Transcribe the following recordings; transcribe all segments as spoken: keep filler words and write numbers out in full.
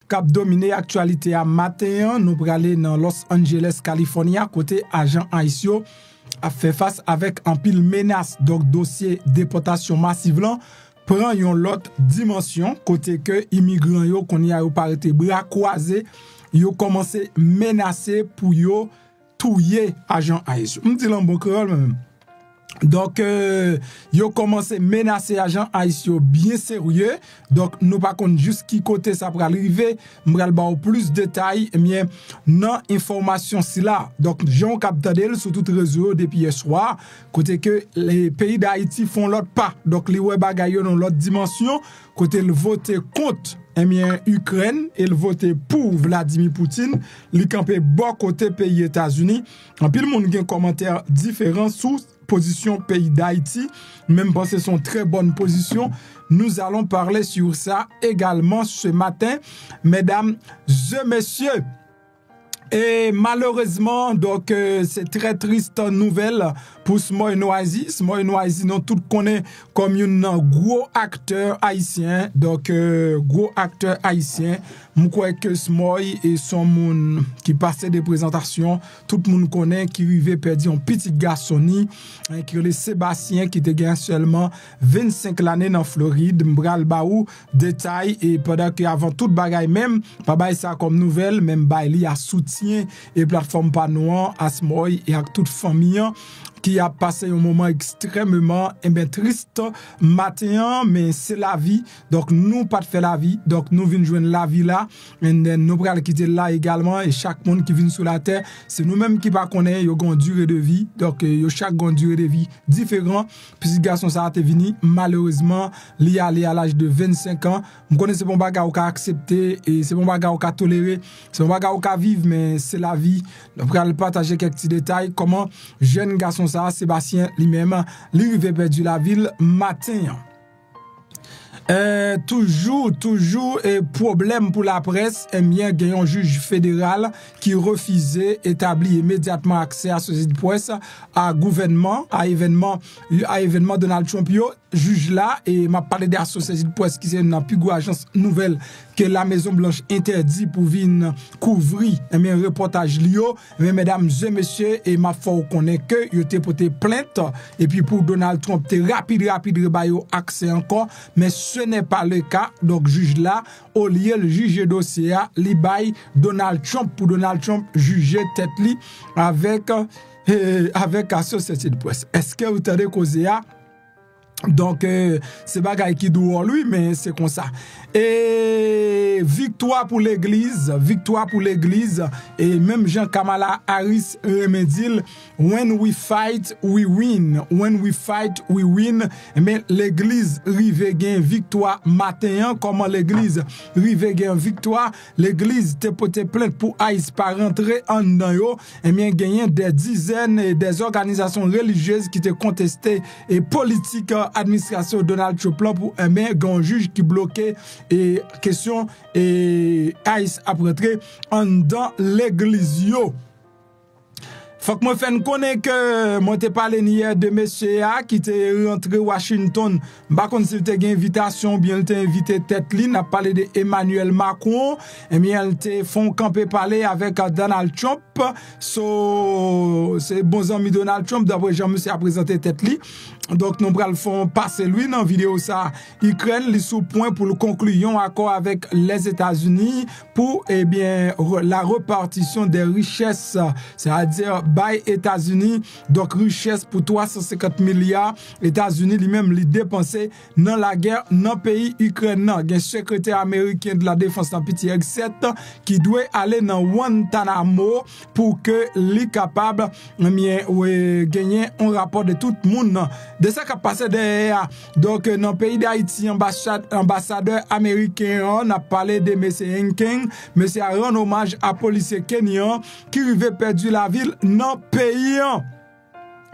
k ap domine aktyalite a maten an, nou prale nan Los Angeles, California, kote ajan ice yo ap fè fas avèk anpil menas. Donk, dosye depòtasyon masiv lan pran yon lòt dimansyon, kote ke imigran yo, kounye a, yo pa rete bra kwaze, yo kòmanse menase pou yo touye ajan ice yo. M di l an bon kreyòl, mwen menm. Donk, euh, yo kòmanse menase ajan ice yo byen serye. Donk, nou pa konn jis ki kote sa pral rive. M pral ba w plis detay, ebyen, nan enfòmasyon sila. Donk, jan w k ap tande l sou tout rezo yo depi yè swa, kote ke le peyi Dayiti fè yon lòt pa. Donk, li wè bagay yo nan yon lòt dimansyon, kote l vote kont, ebyen, Ikrèn, e l vote pou Vladimir Putin. Li kanpe bò kote peyi Etazini. Anpil moun gen kòmantè diferan sou pozisyon peyi Dayiti, men m panse se yon trè bòn pozisyon. Nous allons parler sur ça également ce matin, mesdames et messieurs. E malerezman, donk, euh, se trè tris nouvèl pou Smoy Noisy. Smoy Noisy, nou tout konnen kòm youn nan gwo aktè ayisyen. Donk, euh, gwo aktè ayisyen. M kwè ke Smoy e se yon moun ki pase de prezantasyon. Tout moun konnen ki rive pèdi yon pitit gason ni, eh, ki rele Sebastien, ki te gen sèlman vennsenk lane nan Florid. M pral ba ou detay, e pandan ke avan tout bagay menm, pa bay sa kòm nouvèl, men m bay li a soutyen e platfòm pa nou an, a Smoy e ak tout fanmi an ki ap pase yon moman ekstrèmeman, enben, tris maten an, men se lavi. Donk, nou pa t fè lavi, donk, nou vin jwenn lavi la, and then nou pral kite l la egalman, e chak moun ki vin sou latè, se nou menm ki pa konnen, yo gen yon dire de vi, donk, eh, yo chak gen yon dire de vi diferan. Pitit gason sa a te vini, malerezman, li ale a laj de vennsenk an. M konnen se pa yon bagay ou ka aksepte, e se pa yon bagay ou ka tolere, se pa yon bagay ou ka viv, men se lavi. Nou pral pataje kèk ti detay kòman jèn gason sa a, Sebastien, li menm, li rive pèdi lavi l maten an. Eh, toujou, toujou, eh, pwoblèm pou laprès, ebyen, gen yon jij federal ki refize etabli imedyatman aksè Associated Press a gouvènman, a evènman, a evènman Donald Trump yo. Jij la, e m ap pale de Associated Press, ki se youn nan pi gwo ajans nouvèl ke La Maison Blanche entèdi pou vin kouvri, ebyen, repòtaj li yo. Men, medam e mesye, e m ap fè w konnen ke yo te pote plent, epi pou Donald Trump te rapid, rapid rebay yo aksè ankò, men ce n'est pas le cas. Donk, jij la, olye l jije dosye a, li bay Donald Trump pou Donald Trump jije tèt li avèk, eh, avèk Associated Press. Èske ou tande koze a? Donk, eh, se bagay ki dwòl, wi, men se konsa. E viktwa pou legliz, viktwa pou legliz, e menm jan Kamala Harris renmen di l, "When we fight, we win. When we fight, we win." Men legliz rive gen viktwa maten an. Kòman legliz rive gen viktwa? Legliz te pote plent pou ice pa rantre anndan yo. Ebyen, genyen dè dizèn e dè òganizasyon relijyez ki te konteste e politik, eh, administrasyon Donald Trump lan pou, ebyen, gen yon jij ki bloke e kesyon e ice ap rantre anndan legliz yo. Fòk mwen fè n konnen ke mwen te pale n yè de mesye a ki te rantre Washington. M pa konn si l te gen envitasyon oubyen l te envite tèt li. N ap pale de Emmanuel Macron. Ebyen, l te fè yon kanpe pale avèk Donald Trump. So, se bon zanmi Donald Trump, daprè jan misye a prezante tèt li. Donk, nou pral fè yon pase l, wi, nan videyo sa. Ikrèn, li sou pwen pou l konkli yon akò avèk Lèzetazini pou, ebyen, re-, la repartition des richesses, sètadi bay Etazini, donk, richès pou twa san senkant milya, Etazini li menm li depanse nan lagè nan peyi Ikrèn nan. Gen sekretè ameriken de la defans nan, Pete Hegseth, ki dwe ale nan Guantanamo pou ke li kapab, ebyen, genyen yon rapò de tout moun nan, de sa k ap pase dèyè a. Donk, nan peyi Dayiti, anbasad-, anbasadè ameriken an, n ap pale de mesye Henkin, mesye a rann omaj a polisye kenyan ki rive pèdi lavi l nan peyi an.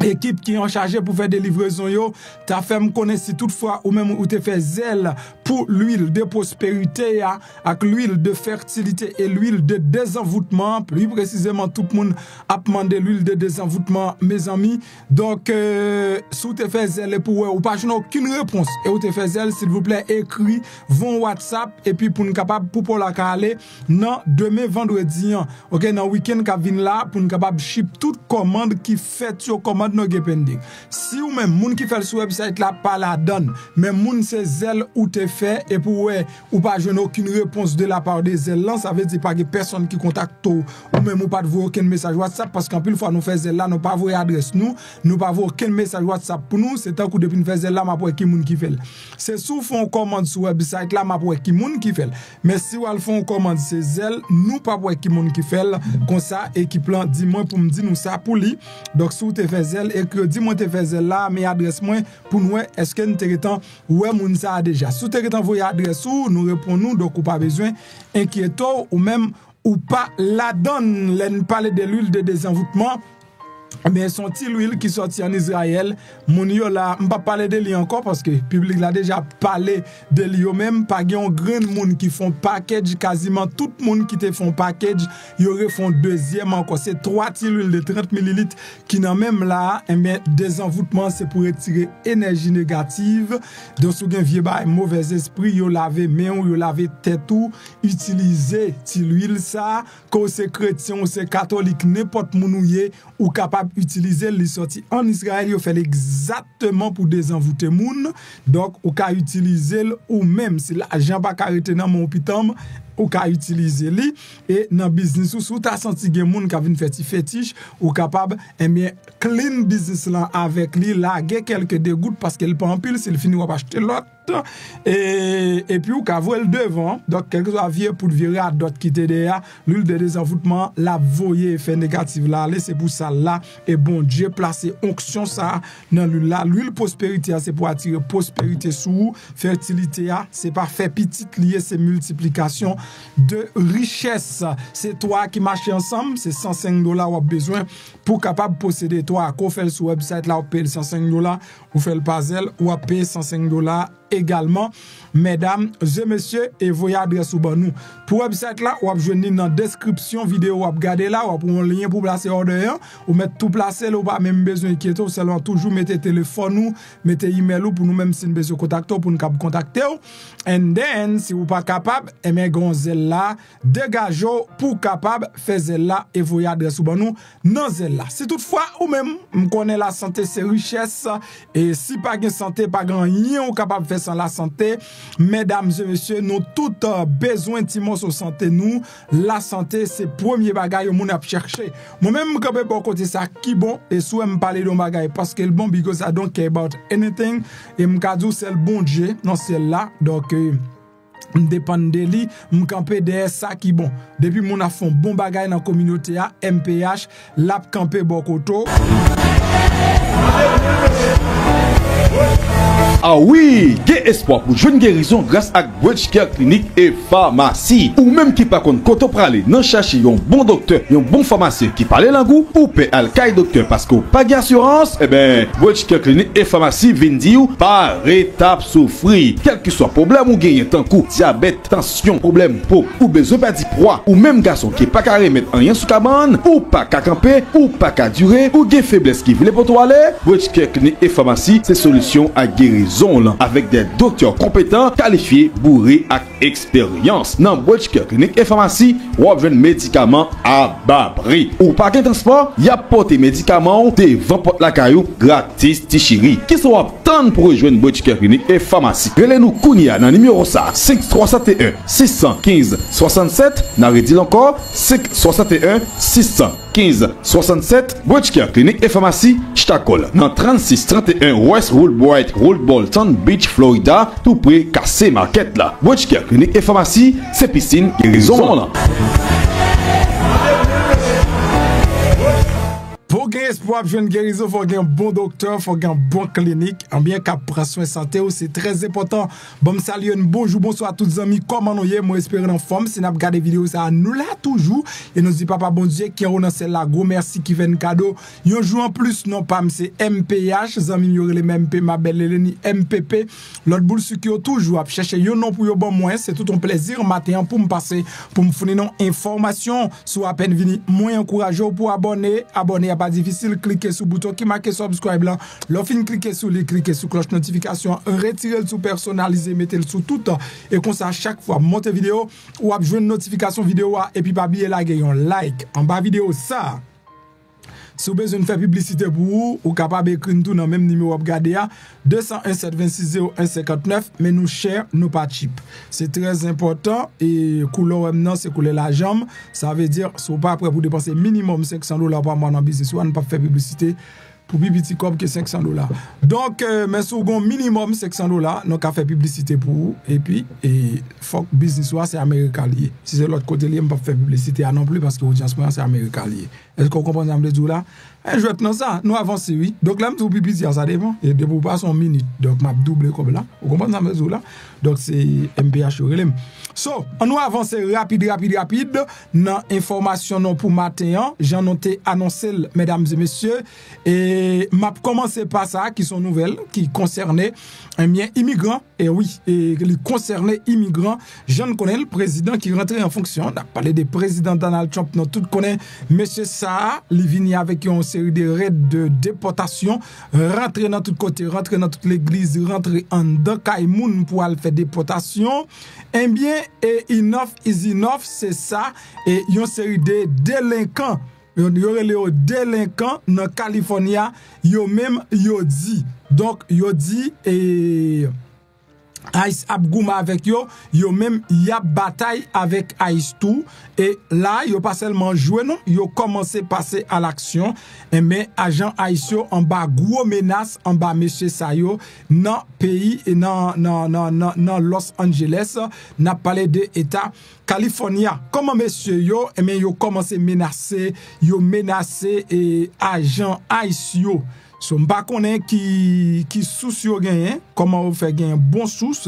Ekip ki anchaje pou fè delivrezon yo ta fè m konnen si toutfwa ou menm ou te fè zèl pou lwil de pwosperite a, ak lwil de fètilite e lwil de dezanvoutman. Pli presizeman, tout moun ap mande lwil de dezanvoutman, mezanmi. Donk, euh, si w te fè zèl epi w wè ou pa jwenn okenn repons e w te fè zèl, silvouplè, ekri, voye yon WhatsApp, epi pou n kapab, pou pa w la ka ale nan demen vandredi an, oke, nan wikenn k ap vin la, pou n kapab ship tout kòmand ki fèt yo, kòmand nou gen pending. Si w menm, moun ki fè l sou website la pa ladan l, men moun se zèl ou te fè, epi w wè ou pa jwenn okenn repons de la part de zèl lan, sa vle di pa gen pèsonn ki kontakte w, ou menm ou pa t voye okenn mesaj WhatsApp, paske anpil fwa nou fè zèl la, nou pa voye adrès nou, nou pa voye okenn mesaj WhatsApp pou nou, se tankou depi n fè zèl la, m ap wè ki moun ki fè l. Se si w fè yon kòmand sou website la, m ap wè ki moun ki fè l. Men si w al fè yon kòmand se zèl, nou p ap wè ki moun ki fè l. Konsa, ekip lan di mwen pou m di nou sa pou li. Donk, si w te fè zèl, ekri yo di mwen te fè zèl la, men adrès mwen pou n wè èske n te gentan wè moun sa a deja. Si w te gentan voye adrès ou, nou reponn ou, donk ou pa bezwen enkyete w, ou menm ou pa ladan l. Lè n pale de lwil de dezanvoutman, men se yon ti lwil ki sòti ann Izrayèl. Moun yo la, m p ap pale de li ankò paske piblik la deja pale de li yo menm. Pa gen yon grenn moun ki fè yon package, kaziman tout moun ki te fè yon package, yo refè yon dezyèm ankò. Se twa ti lwil de trant mililit ki nan menm la a, enben, dezanvoutman se pou retire enèji negativ. Donk, si w gen vye bagay, movèzespri, yo lave men w, yo lave tèt ou, itilize ti lwil sa a. Ke w se kretyen, w se katolik, nenpòt moun ou ye, ou kapab itilize l. Li sòti ann Izrayèl, yo fè l egzakteman pou dezanvoute moun. Donk, ou ka itilize l ou menm. Si lajan pa ka rete nan men w pitanm, ou ka itilize li. E nan biznis ou, si w ta santi gen moun k ap vin fè ti fetich, ou kapab, enben, clean biznis lan avèk li, lage kèlke degout paske l pa anpil, si l fini w ap achte lòt. E, epi ou ka voye l devan. Donk, kèlkeswa vye poud, vye radòt ki te dèyè a, lwil de dezanvoutman an, l ap voye efè negatif la ale. Se pou sa l la. E Bondye plase onksyon sa a nan lwil la. Lwil pwosperite a, se pou atire pwosperite sou ou. Fètilite a, se pa fè pitit li ye, se miltiplikasyon de richès. Se twa ki mache ansanm, se san senk dola w ap bezwen pou w kapab posede twa a. Ke w fè l sou website la, w ap peye l san senk dola. Ou fè l pa zèl, w ap peye san senk dola egalman. Medam e mesye, e voye adrès ou ban nou. Pou website la, w ap jwenn li nan deskripsyon videyo w ap gade la, w ap wè yon lyen pou plase order an, ou mèt tou plase l, ou pa menm bezwen enkyete w, sèlman toujou mete telefòn ou, mete email ou pou nou menm si n bezwen kontakte w, pou n kab kontakte w. And then, si ou pa kapab, enben, gen yon zèl la, degaje w pou w kapab fè zèl la e voye adrès ou ban nou nan zèl la. Si toutfwa ou menm, m konnen lasante se richès, e si pa gen sante, pa gen anyen ou kapab fè san lasante. Medam e mesye, nou tout, euh, bezwen ti mòso sante nou. Lasante se premye bagay yon moun ap chèche. Mwen menm, m kanpe bò kote sa ki bon, e si w wè m pale de yon bagay paske l bon, because I don't care about anything, e m ka di w sèl Bondye nan syèl la. Donk, euh, m depann de li, m kanpe dèyè sa ki bon. Depi moun ap fè yon bon bagay nan kominote a, M P H, l ap kanpe bò kote w. Ah wi, gen espwa pou jwenn gerizon gras ak Bridge Care Clinic e Famasi. Ou menm ki pa konn kote w prale nan chache yon bon doktè, yon bon famasyen ki pale lang ou, ou pè al kay doktè paske w pa gen asirans, enben, Bridge Care Clinic e Famasi vin di w pa ret ap soufri. Kèlkeswa pwoblèm ou genyen, tankou dyabèt, tansyon, pwoblèm po, ou bezwen pèdi pwa, ou menm gason ki pa ka remèt anyen sou kabann, ou pa ka kanpe, ou pa ka dire, ou gen feblès ki vle pote w ale, Bridge Care Clinic e Famasi se solisyon ak gerizon w lan, avèk de doktè konpetan, kalifye, boure ak eksperyans. Nan Bridge Care Clinic e Famasi, w ap jwenn medikaman a ba pri. Ou pa gen transpò, y ap pote medikaman w devan pòt lakay ou gratis, ti cheri. Kisa w ap tann pou rejwenn Bridge Care Clinic e Famasi? Rele nou kounye a nan nimewo sa, senk swasanteyen, sis san kenz, swasannsèt. N a redi l ankò, senk swasanteyen, sis san kenz, swasannsèt. Bridge Care Clinic e Famasi chita kò l nan trannsis tranteyen West Woodbright Road, Bolton Beach, Florida, tou pre Kase Market la. Bridge Care Clinic e Famasi, se pisin gerizon w lan. Pou gen Pou w ap jwenn gerizon, fò w gen bon doktè, fò w gen bon klinik, anbyen k ap pran swen sante w, se trè enpòtan. Ban m salye n bonjou, bonswa tout zanmi, kòman nou ye? Mwen espere n anfòm. Si n ap gade videyo sa a, nou la toujou. E nou di Papa Bondye ki anwo nan syèl la, gwo mèsi ki fè n kado yon jou anplis. Non pa m se M P H, zanmi m yo rele m M P, ma belle Eleni, M P P. Lòt boul sik yo toujou ap chèche yon non pou yo ban mwen. Se tout yon plèzi maten an pou m pase, pou m founi nou enfòmasyon. Si w apèn vini, mwen ankouraje w pou abòne. Abòne a pa difisil, klike sou bouton ki make subscribe lan. Lè w fin klike sou li, klike sou klòch notifikasyon an, retire l sou pèsonalize, mete l sou tout. E konsa, chak fwa m monte videyo, w ap jwenn notifikasyon videyo a. Epi pa bliye lage yon like anba videyo sa a. Si w bezwen n fè piblisite pou ou, ou kapab ekri n tou nan menm nimewo w ap gade a, de san en sèt vennsis zewo en senkantnèf, men nou chè, nou pa cheap. Se trè enpòtan, e koulè w wè m nan, se koulè lajan m. Sa vle di, si w pa prè pou depanse minimòm senk san dola pa mwa nan biznis ou a, n p ap fè piblisite pou pi piti kòb ke senk san dola. Donk, e, men si w gen yon minimòm senk san dola, nou ka fè piblisite pou ou, epi, e, fòk biznis ou a se Amerika li ye. Si se lòt kote li ye, m p ap fè piblisite a non pli, paske odyans mwen an se Amerika li ye. Èske w konprann sa m vle di w la? E jwèt nan sa, nou avanse wi. Donk lè m di w pi piti a, sa depan. E depi w pase yon minit, donk m ap double kòb la. Ou konprann sa m vle di w la? Donk se M P H yo rele m. So, ann nou avanse rapid, rapid, rapid nan enfòmasyon nou pou maten an, jan nou te anonse l, medam e mesye. E m ap kòmanse pa sa ki se yon nouvèl ki konsène, ebyen, imigran. E wi, e li konsène imigran. Jan n konnen l, prezidan ki rantre an fonksyon, n ap pale de prezidan Donald Trump, nou tout konnen mesye sa a, li vini avèk yon seri de rèd de depòtasyon, rantre nan tout kote, rantre nan tout legliz, rantre anndan kay moun pou al fè depòtasyon. Ebyen, e enough is enough, se sa, e yon seri de delenkan, yo, yo rele yo delenkan nan Kalifòni a, yo menm yo di. Donk, yo di, e, ICE ap goumen avèk yo, yo menm y ap batay avèk ICE tou. E la, yo pa sèlman jwe non, yo kòmanse pase a laksyon. Enben, ajan ICE yo anba gwo menas, anba mesye sa yo nan peyi, e nan, nan, nan, nan, nan Los Angeles. N ap pale de eta Kalifòni a. Kòman mesye yo, enben, yo kòmanse menase, yo menase, e, ajan ICE yo. So, m pa konnen ki, ki sous yo genyen, kòman yo fè genyen bon sous,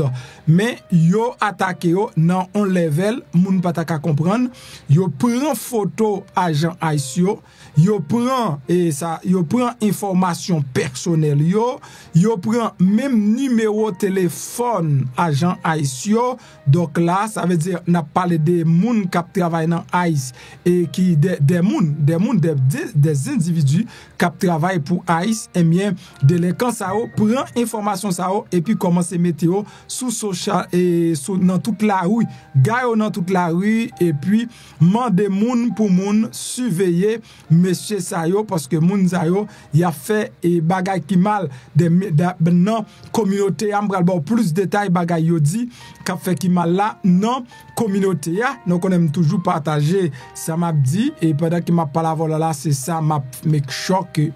men yo atake yo nan yon lèvèl moun pa ta ka konprann. Yo pran foto ajan ICE yo, yo pran, e sa, yo pran enfòmasyon pèsonèl yo, yo pran menm nimewo telefòn ajan ICE yo. Donk la, sa vle di n ap pale de moun k ap travay nan ICE e ki de, de moun, de moun, de, de, de endividi k ap travay pou ICE, ebyen, delenkan sa yo pran enfòmasyon sa yo epi kòmanse mete yo sou sosyal, e sou, nan tout lari, gaye yo nan tout lari, epi mande moun pou moun siveye mesye sa yo, paske moun sa yo, y ap fè, e, bagay ki mal de, de, nan kominote a. M pral ba w plis detay bagay yo di k ap fè ki mal la nan kominote a. Nou konnen m toujou pataje sa m ap di, e pandan ke m ap pale avè w la, la, se sa m ap make sure ke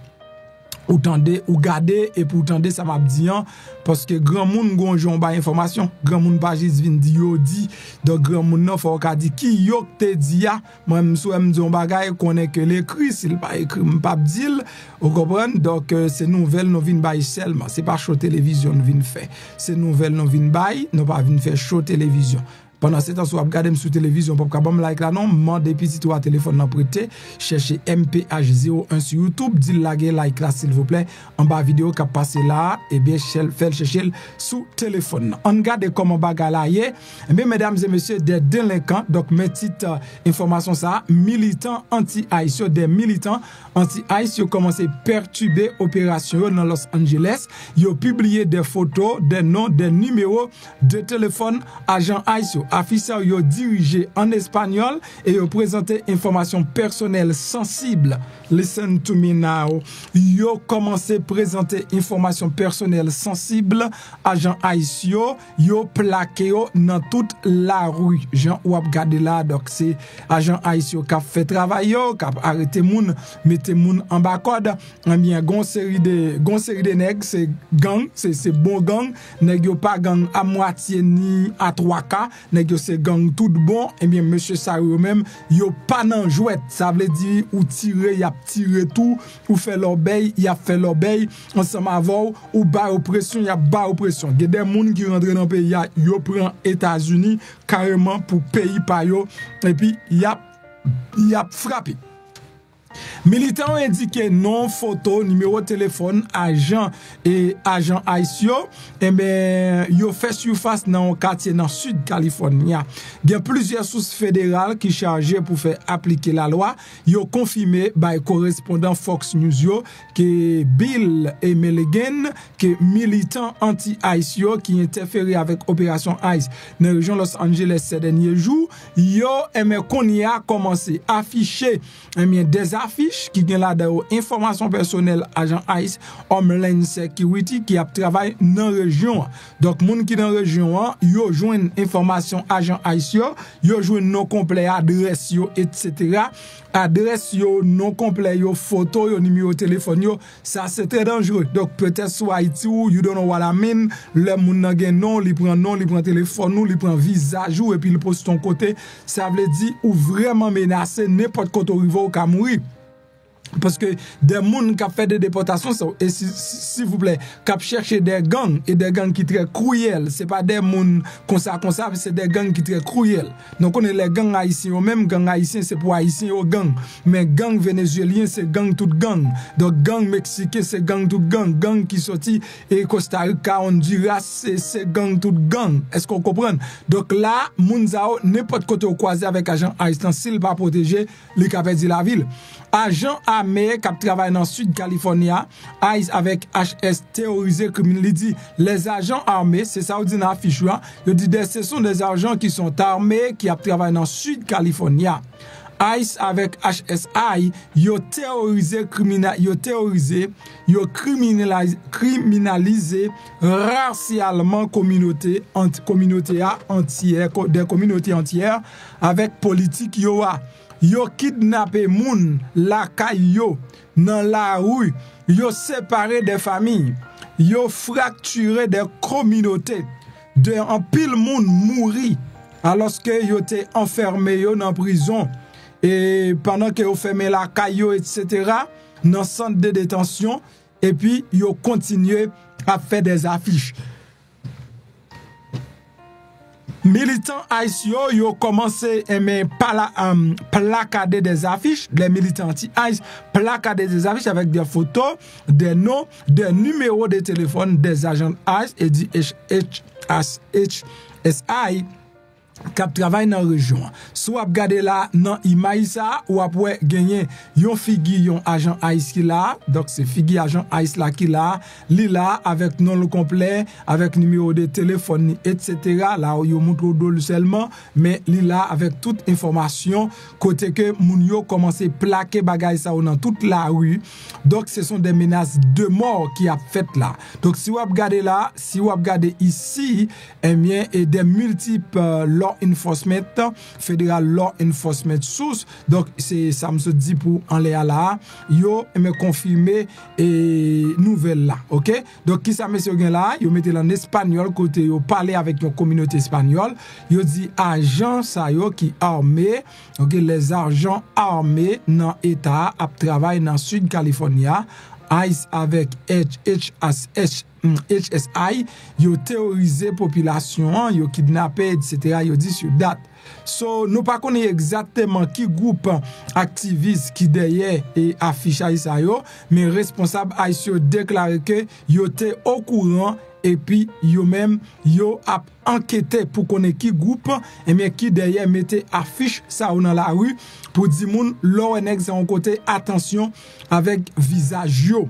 ou tande, ou gade, epi ou tande sa m ap di an, paske granmoun gon jan w bay enfòmasyon, granmoun pa jis vin di yo di, donk granmoun nan fò w ka di ki yo k te di a. Mwen, m sou m di yon bagay, konnen ke l ekri, si l pa ekri, m p ap di l, ou konprann? Donk, e, se nouvèl nou vin bay sèlman, se pa cho televizyon nou vin fè, se nouvèl nou vin bay, nou pa vin fè cho televizyon. Pandan se tan, si w ap gade m sou televizyon, w p ap ka ban m like la non, mande pitit ou a telefòn nan prete, chèche M P H zewo en sou YouTube, di l lage like la silvouplè, anba videyo k ap pase la a, ebyen, chèl, fè l chèche l sou telefòn nan. Ann gade kòman bagay la ye. Ebyen, medam e mesye, de delenkan, donk men tit, e, enfòmasyon sa a, militan anti-ICE yo, de militan anti-ICE yo kòmanse pètibe operasyon yo nan Los Angeles. Yo pibliye de foto, de non, de nimewo de telefòn ajan ICE yo. Afich sa yo dirije an espanyòl e yo prezante enfòmasyon pèsonèl sansib. Listen to me now. Yo kòmanse prezante enfòmasyon pèsonèl sansib ajan ICE yo, yo plake yo nan tout lari. Jan w ap gade la, donk se ajan ICE yo k ap fè travay yo, k ap arete moun, mete moun anba kòd. Ebyen, gon seri de, gon seri de nèg, se gang, se, se bon gang. Nèg yo pa gang a mwatye ni a twa ka. nèg yo se gang tout bon, ebyen, mesye sa yo menm, yo pa nan jwèt. Sa vle di, ou tire, y ap tire tou, ou fè lòbèy, y ap fè lòbèy ansanm avè w, ou ba yo presyon, y ap ba yo presyon. Gen de moun ki rantre nan peyi a, yo pran Etazini kareman pou peyi pa yo, epi y ap, y ap frape. Militan yo endike non, foto, nimewo telefòn ajan e ajan ice yo, enben, yo fè sifas nan yon katye nan Sid Kalifòni a. Gen plizyè sous federal ki chaje pou fè aplike lalwa. Yo konfime bay korespondan Fox News yo ke Bill e Milligan, ke militan anti-ice yo ki entèfere avèk operasyon ice nan rejyon Los Angeles sè dènye jou, yo, enben, kounye a kòmanse afiche, enben, dèzafich ki gen ladan yo enfòmasyon pèsonèl ajan ice, Homeland Security, ki ap travay nan rejyon an. Donk, moun ki nan rejyon an, yo jwenn enfòmasyon ajan ice yo, yo jwenn non konplè, adrès yo, etsetera. Adrès yo, non konplè yo, foto yo, nimewo telefòn yo, sa se trè danjere. Donk, petèt sou Ayiti ou, you don't know what I mean, lè moun nan gen non, li pran non, li pran telefòn ou, li pran vizaj ou, epi li poste yon kote, sa vle di ou vrèman menase, nenpòt kote ou rive, ou ka mouri. Paske de moun k ap fè de depòtasyon sa yo, e si, si, silvouplè, k ap chèche de gang, e de gang ki trè kriyèl. Se pa de moun konsa, konsa, se de gang ki trè kriyèl. Nou konnen lè gang ayisyen yo menm, gang ayisyen se pou ayisyen yo gang. Men gang venezyelyen se gang tout gang. Donk gang meksiken se gang tout gang. Gang ki soti e Kosta Rika, Honduras, se, se gang tout gang. Èske w konprann? Donk la, moun sa yo, nenpòt kote w kwaze avèk ajan ice lan, si l pa pwoteje, li ka pèdi lavi l. Ajan ame k ap travay nan Sid Kalifòni a, ice avèk H S teworize krimin-, li di, les agents armés, se sa yo di nan afich yo a, yo di, des, ce sont des agents qui sont armés, ki ap travay nan Sid Kalifòni a. ice avèk H S I, yo teworize krimina-, yo teworize, yo kriminalize, kriminalize rasyalman kominote, ant-, kominote a antyè, ko-, des communautés entières, avèk politik yo a. Yo kidnape moun lakay yo, nan lari, yo separe de fanmi, yo fraktire de kominote, de anpil moun mouri, alòske yo te anfème yo nan prizon, e pandan ke yo fèmen lakay yo, etsetera, nan sant de detansyon, epi yo kontinye ap fè dèzafich. Militan ice yo, yo kòmanse, enben, pala-, em, plakade dèzafich. Lè militan anti-ice plakade dèzafich avèk de foto, de non, de nimewo de telefòn de ajan ice e di H H S I k ap travay nan rejyon an. Si w ap gade la, nan imaj sa a, w ap wè genyen yon figi yon ajan ice ki la a. Donk, se figi ajan ice la ki la a. Li la avèk non l konplè, avèk nimewo de telefòn li, etsetera. La, yo montre w do l sèlman, men li la avèk tout enfòmasyon, kote ke moun yo kòmanse plake bagay sa yo nan tout lari. Donk, ce sont des menaces de mort ki ap fèt la. Donk, si w ap gade la, si w ap gade isi, ebyen, e de miltip, euh, law enforcement, federal law enforcement source. Donk, se sa m sot di pou anlè a la a. Yo, enben, konfime, e, nouvèl la, oke? Donk, kisa mesye yo gen la a? Yo mete l an espanyòl, kote yo pale avèk yon kominote espanyòl. Yo di ajan sa yo ki ame, oke, les agents armés nan eta a ap travay nan Sid Kalifòni a, ice avèk H H S H, mm, H S I, yo teworize popilasyon an, yo kidnape, etsetera, yo di sur date. So, nou pa konnen egzakteman ki gwoup aktivis ki dèyè e afich ice sa yo, men responsab ice yo deklare ke yo te okouran epi yo menm, yo ap ankete pou konnen ki gwoup, ebyen, ki dèyè mete afich sa yo nan lari pou di moun, lè w wè nèg sa yon kote, atansyon avèk vizaj yo.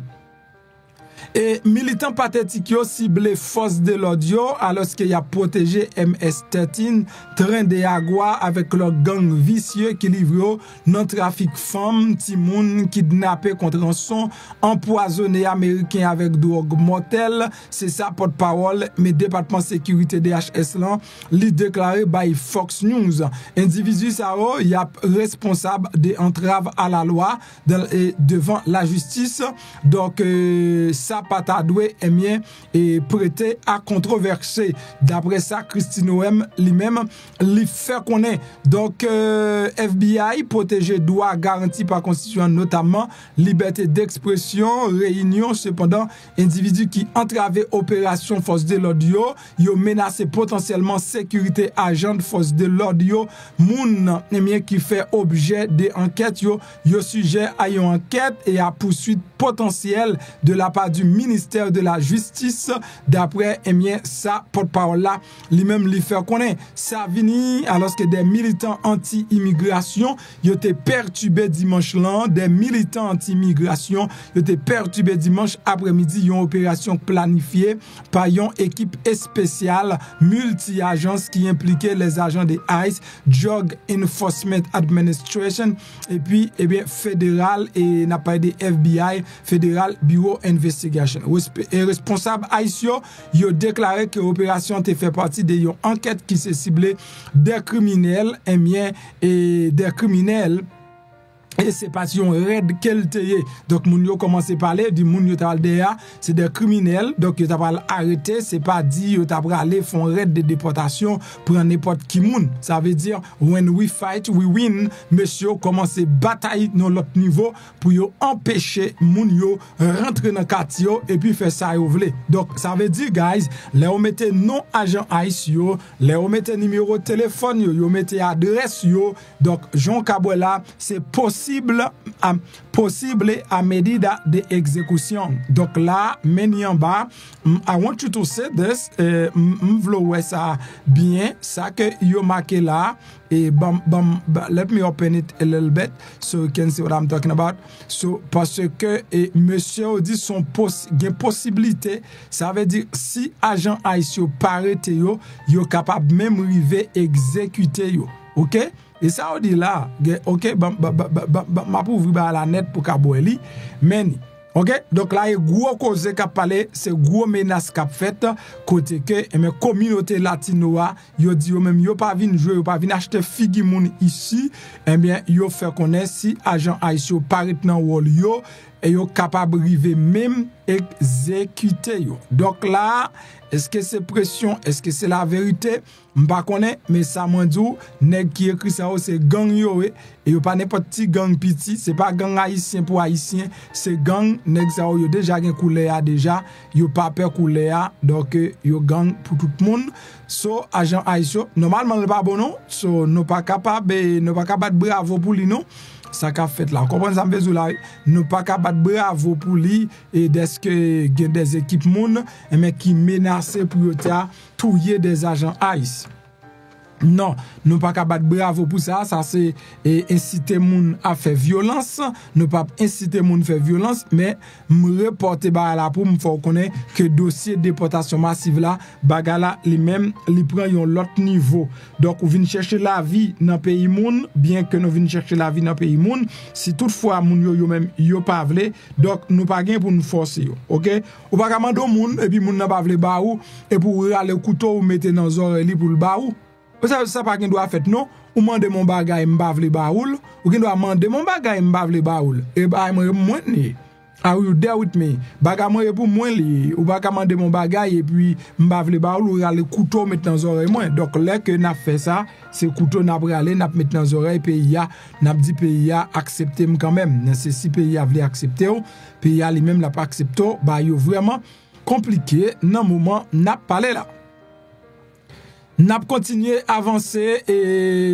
E militan patetik yo sible fòs de lòd yo, alòske y ap pwoteje M S thirteen, tren de agwa avèk lòt gang visye ki livre yo nan trafik fanm, timoun, kidnape kont ranson, anpwazonnen Ameriken avèk dwòg mòtèl. Se sa pòtpawòl, men, Depatman Sekirite D H S lan, li deklare bay Fox News. Endividi sa yo, y ap responsab de antrav a la lwa dan, e, devan lajistis. Donk, e, sa pa ta dwe, ebyen, e prete a kontwovèse. Dapre sa, Kristi Noem li menm, li fè konnen. Donk, euh, F B I pwoteje dwa garanti pa konstitisyon an, notamman libète dekspresyon, reyinyon. Sepandan, endividi ki antrave operasyon fòs de lòd yo, yo menase potansyèlman sekirite ajan fòs de lòd yo, moun, ebyen, ki fè objè de ankèt yo, yo sijè a yon ankèt e a pouswit potansyèl de la part du ministère de la Justice, dapre, ebyen, sa pòtpawòl la li menm li fè konnen. Sa vini alòske de militan anti-imigrasyon yo te pètibe dimanch lan, de militan anti-imigrasyon yo te pètibe dimanch aprèmidi yon operasyon planifye pa yon ekip espesyal milti-ajans ki enplike les agents de ice, Drug Enforcement Administration, epi, ebyen, federal, e n ap pale de F B I, Federal Bureau Investigation. Resp-, e responsab ice yo, yo deklare ke operasyon te fè pati de yon ankèt ki se sible de kriminèl, ebyen, e de kriminèl, e se pa ti yon rèd ke l te ye. Donk, moun yo kòmanse pale, di moun yo t al dèyè a, se de kriminèl, donk yo ta pral arete, se pa di yo ta prale fè yon rèd de depòtasyon, pran nenpòt ki moun. Sa vle di, when we fight, we win. Mesye yo kòmanse batay nan lòt nivo pou yo anpeche moun yo rantre nan katye yo epi fè sa yo vle. Donk, sa vle di, guys, lè yo mete non ajan ice yo, lè yo mete nimewo telefòn yo, yo mete adrès yo, donk, jan w ka wè la, se posible, a, posible a medida de execución. Donk, la, men ni anba, m, I want you to see this, eh, m, m vle w wè sa byen, sa ke yo make la, e ban, ban, ban, let me open it a little bit so you can see what I'm talking about. So, paske, e, mesye yo di son pos-, gen posiblite, sa vle di si ajan ice yo pa rete yo, yo kapab menm rive egzekite yo. Oke? E sa yo di la, gen, oke, ban, ban, ban, ban, ban, ban, m ap ouvri bagay la nèt pou ka bwè li, men ni. Oke? Donk la, e gwo koze k ap pale, se gwo menas k ap fèt, kote ke, enben, kominote latino a, yo di yo menm, yo pa vin jwe, yo pa vin achte figi moun isi, enben, yo fè konnen si ajan ice yo pa ret nan wòl yo, e yo kapab rive menm egzekite yo. Donk la, èske se presyon, èske se laverite? M pa konnen, men sa mwen di w, nèg ki ekri sa yo se gang yo ye, e yo pa nenpòt ti gang piti, se pa gang ayisyen pou ayisyen, se gang, nèg sa yo, yo deja gen koulè a deja, yo pa pè koulè a, donk, yo gang pou tout moun. So, ajan ice yo, nòmalman, li pa bon non, so, nou pa kapab, e, nou pa ka bat bravo pou li non, sa k ap fèt la. Ou konprann sa m vle di w la, wi? Nou pa ka bat bravo pou li, e dèske gen dèzekip moun, enben, ki menase pou yo ta touye dèzajan ice. Non, nou pa ka bat bravo pou sa, sa se, e, ensite moun a fè vyolans, nou p ap ensite moun fè vyolans, men m repòte bagay la pou m fè w konnen ke dosye depòtasyon masiv la, bagay la li menm, li pran yon lòt nivo. Donk, ou vin chèche lavi nan peyi moun, byen ke nou vin chèche lavi nan peyi moun, si toutfwa moun yo, yo menm, yo pa vle, donk, nou pa gen pou nou fòse yo, oke? Ou pa ka mande yon moun, epi moun nan pa vle ba ou, epi ou rale kouto ou mete nan zòrèy li pou l ba ou. Sa, sa pa gen dwa fèt non. Ou mande m yon bagay, m pa vle ba ou l. Ou gen dwa mande m yon bagay, m pa vle ba ou l. E bagay mwen, mwen li ye. Are you there with me? Bagay mwen ye pou mwen li ye. Ou pa ka mande m yon bagay, epi m pa vle ba ou l, ou rale kouto ou met nan zòrèy mwen. Donk, lè ke n ap fè sa, se kouto n ap rale, n ap met nan zòrèy peyi a, n ap di peyi a aksepte m kanmenm. Men se si peyi a vle aksepte w, peyi a li menm l ap aksepte w, bagay yo vrèman konplike nan moman n ap pale la. N ap kontinye avanse, e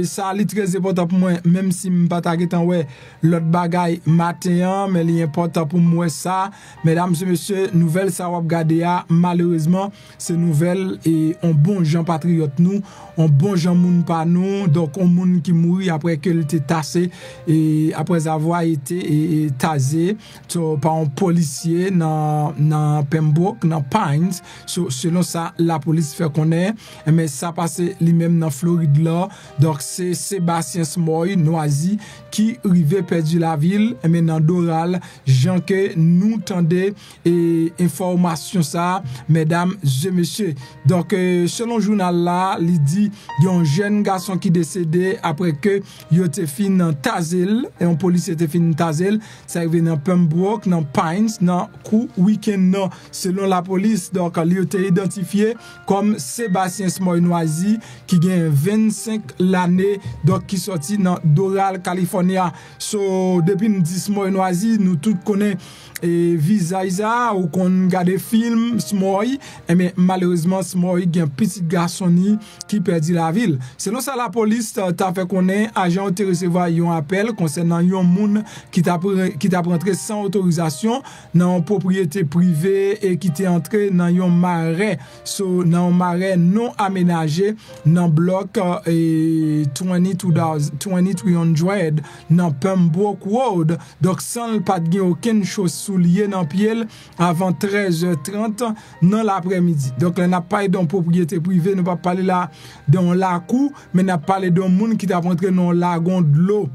sa li trè enpòtan pou mwen, menm si m pa ta gentan wè lòt bagay maten an, men li enpòtan pou m wè sa. Medam e mesye, nouvèl sa w ap gade a, malerezman, se nouvèl e on bon jan patriyòt nou, on bon jan moun pa nou, donk on moun ki mouri apre ke l te tase, e après avoir été, e, e, tasé, so, pa yon polisye nan, nan Pembroke, nan Pines. So, selon sa lapolis fè konnen, enben, sa pase li menm nan Florid la. Donk, se Sébastien Smoy Noisy ki rive pèdi lavi l, men nan Doral, jan ke nou tande e enfòmasyon sa, medam e mesye. Donk, e, selon jounal la, li di yon jèn gason ki desede apre ke yo te fin taze l, yon polisye te fin taze l, sa rive nan Pembroke, nan Pines, nan kou wikenn nan. Selon lapolis, donk, li yo te idantifye kòm Sébastien Smoy Noisy, ki gen vennsenk lane, donk, ki sòti nan Doral, California. So, depi n di Smoy Noisy, nou tout konnen e vizaj sa, ou konn gade fim Smoy, enben, malerezman, Smoy gen pitit gason ni ki pèdi lavi l. Selon sa lapolis ta fè konnen, ajan yo te resevwa yon apèl konsènan yon moun ki t ap re-, ki t ap rantre san otorizasyon nan yon pwopriyete prive e ki te antre nan yon marè, so, nan yon marè non amenaje nan blòk, e, twenty-two thousand, twenty-three hundred nan Pembroke Road. Donk, san l pa t gen okenn cho soulye nan pye l avan trèz è trant nan laprèmidi. Donk, lè n ap pale de yon pwopriyete prive, nou p ap pale la de yon lakou, men n ap pale de yon moun ki t ap rantre nan yon lagon dlo.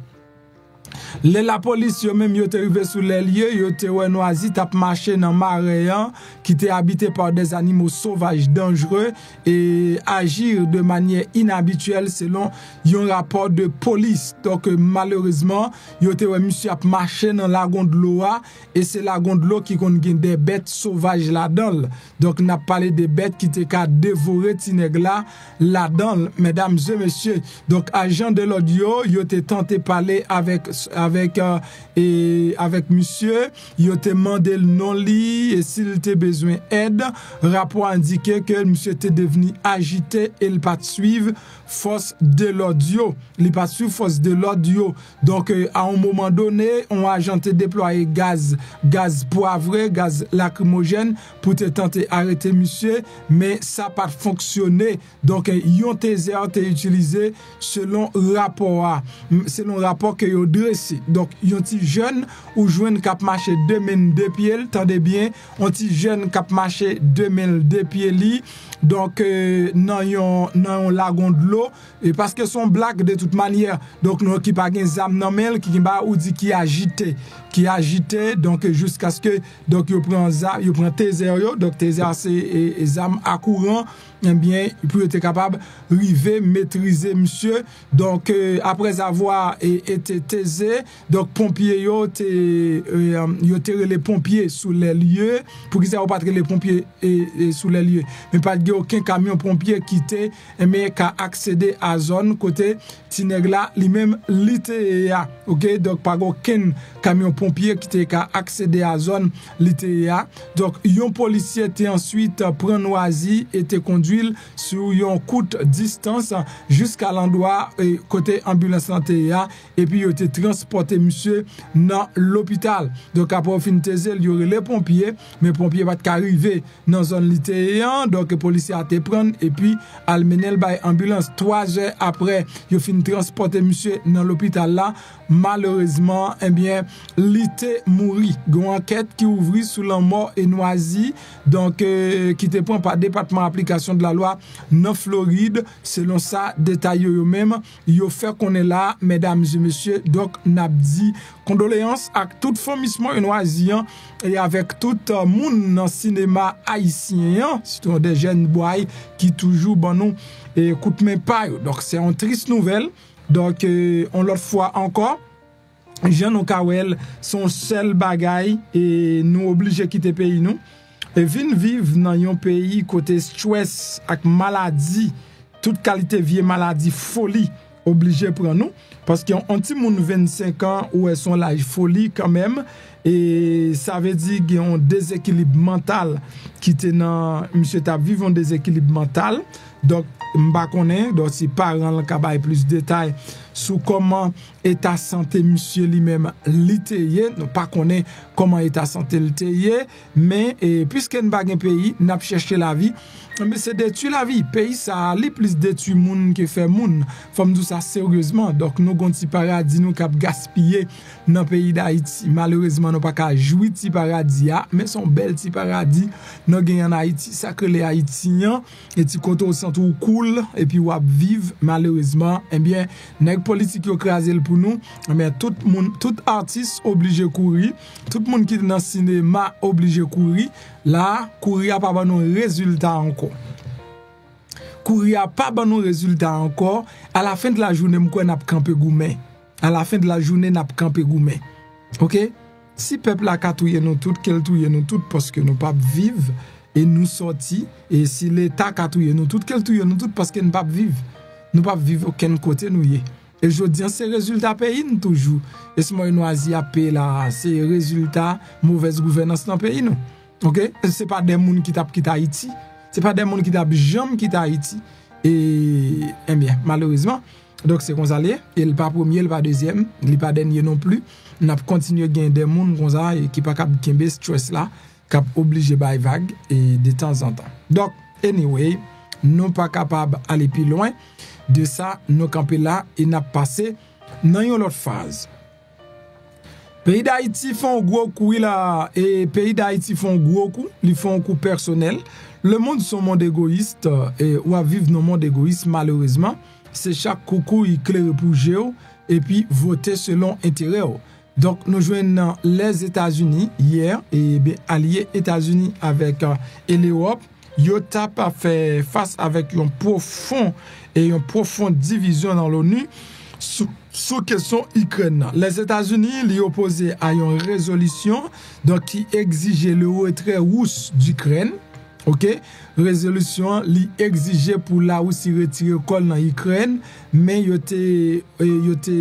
Lè lapolis yo menm yo te rive sou lè lye, yo te wè Noisy t ap mache nan marè an, ki te habité par des animaux sauvages dangereux et agir de manière inhabituelle, selon yon rapò de polis. Donk, malerezman, yo te wè misye ap mache nan lagon dlo a, e se lagon dlo ki konn gen de bèt sovaj ladan l. Donk, n ap pale de bèt ki te ka devore ti nèg la ladan l, medam e mesye. Donk, ajan de lòd yo, yo te tante pale avèk, avèk, e, e, avèk misye, yo te mande l non li e si l te bezwen èd. Rapò a endike ke misye te devni ajite e l pa t swiv fòs de lòd yo. Li pa t swiv fòs de lòd yo. Donk, e, a yon moman done, yon ajan te deplwaye gaz, gaz pwavre, gaz lakrimojèn pou te tante arete misye, men sa pa t fonksyone. Donk, e, yon tezè te itilize selon rapò a, m, selon rapò ke yo drese. Donk, yon ti jèn ou jwenn k ap mache de men l de pye l, tande byen, yon ti jèn k ap mache de men l de pye li, donk, e, nan yon, nan yon lagon dlo, e paske se yon blak de tout manyè. Donk, nou ki pa gen zam nan men l, ki gen ba ou di ki ajite, ki ajite, donk, jiskaske, donk, yo pran za-, yo pran tezè yo, donk, tezè se, e, e, zam a kouran, ebyen, pou yo te kapab rive metrize misye. Donk, e, après avoir, e, été taisé, donk, ponpye yo te, e, yo te rele ponpye sou lè lye. Poukisa yo pa t rele ponpye, e, e, sou lè lye? Men pa t gen okenn kamyon ponpye ki te, enben, ka aksede a zòn kote ti nèg la, li menm, li te ye a. Oke, donk, pa gen okenn kamyon ponpye ki te ka aksede a zòn li te ye a. Donk, yon polisye te answit pran Nwazi e te kondwi l sou yon kout distans jiska landwa, e, kote anbilans lan te ye a, epi yo te transpòte misye nan lopital. Donk, apre yo fin teze l, yo rele ponpye, men ponpye pa t ka rive nan zòn li te ye an. Donk, polisye a te pran l epi al mennen l bay anbilans. Twa zè apre yo fin transpòte misye nan lopital la, malerezman, ebyen, li te mouri. Gen yon ankèt ki ouvri sou lanmò e Nwazi, donk, e, ki te pran pa Depatman Aplikasyon de la Lwa nan Florid, selon sa detay yo, yo menm, yo fè konnen la, medam e mesye. Donk, n ap di kondoleyans ak tout fanmi Smoy Nwazi an e avèk tout, e, moun nan sinema ayisyen an, sitou de jèn bway ki toujou ban nou, e, kout men pa yo. Donk, se yon tris nouvèl. Donk, e, yon lòt fwa ankò, jan nou ka wè l, se yon sèl bagay, e nou oblije kite peyi nou e vin viv nan yon peyi kote strès ak maladi, tout kalite vye maladi foli oblije pran nou. Paske yon, yon timoun vennsenk an, ou wè, se yon laj foli kanmenm. E sa vle di gen yon dezekilib mantal ki te nan, misye t ap viv yon dezekilib mantal. Donk, m pa konnen, donk, si paran l ka bay plis detay sou kòman eta sante misye li menm li te ye. Nou pa konnen kòman eta sante l te ye, men e, piske n pa gen peyi, n ap chèche lavi. Men se detwi lavi. Peyi sa a, li plis detwi moun ke fè moun. Fò m di w sa seryezman. Donk, nou gon ti paradi nou k ap gaspiye nan peyi Dayiti. Malerezman, nou pa ka jwi ti paradi a, men se yon bèl ti paradi nou gen ann Ayiti. Sa k rele Ayiti an, e ti kote w santi w cool, epi w ap viv, malerezman, ebyen, nèg politik yo kraze l pou nou, ebyen, tout moun, tout atis oblije kouri, tout moun ki nan sinema oblije kouri, la, kouri a pa ban nou rezilta ankò. Kouri a pa ban nou rezilta ankò, alafen de la jounen, m kwè n ap kanpe goumen. Alafen de la jounen, n ap kanpe goumen. Oke? Si pèp la ka touye nou tout, ke l touye nou tout, paske nou p ap viv, e nou sòti, e si Leta ka touye nou tout, ke l touye nou tout, paske n p ap viv. Nou p ap viv okenn kote nou ye. E jodi a, se rezilta peyi n toujou. E si mwen nwazi ap peye la, se rezilta movèz gouvènans nan peyi nou. Oke? Se pa de moun ki t ap kite Ayiti. Se pa de moun ki t ap janm kite Ayiti. E, ebyen, malerezman, donk se konsa l ye. E l pa premye, l pa dezyèm, li pa dènye non pli. N ap kontinye gen de moun konsa e ki pa kab kenbe stress la, k ap oblije bay vag e de tanzantan. Donk, anyway, nou pa kapab ale pi lwen de sa, nou kanpe la e n ap pase nan yon lòt faz. Peyi Dayiti fè yon gwo kou, wi la, e peyi Dayiti fè yon gwo kou, li fè yon kou pèsonèl. Lemonn se yon mond egoyis, e w ap viv nan yon mond egoyis, malerezman. Se chak koukou i klere pou je w, epi vote selon enterè w. Donk, nou jwenn nan Lèzetazini yè, e ben, alye Etazini avèk, e, e Lewòp, yo t ap fè fas avèk yon pwofon, e yon pwofon divizyon nan l'ONU sou, sou kesyon Ikrèn nan. Lèzetazini, li opoze a yon rezolisyon, donk, ki egzije le retrè rous d'Ukraine. Oke? Rezolisyon an, li egzije pou Larisi retire kò l nan Ikrèn, men yo te, e, yo te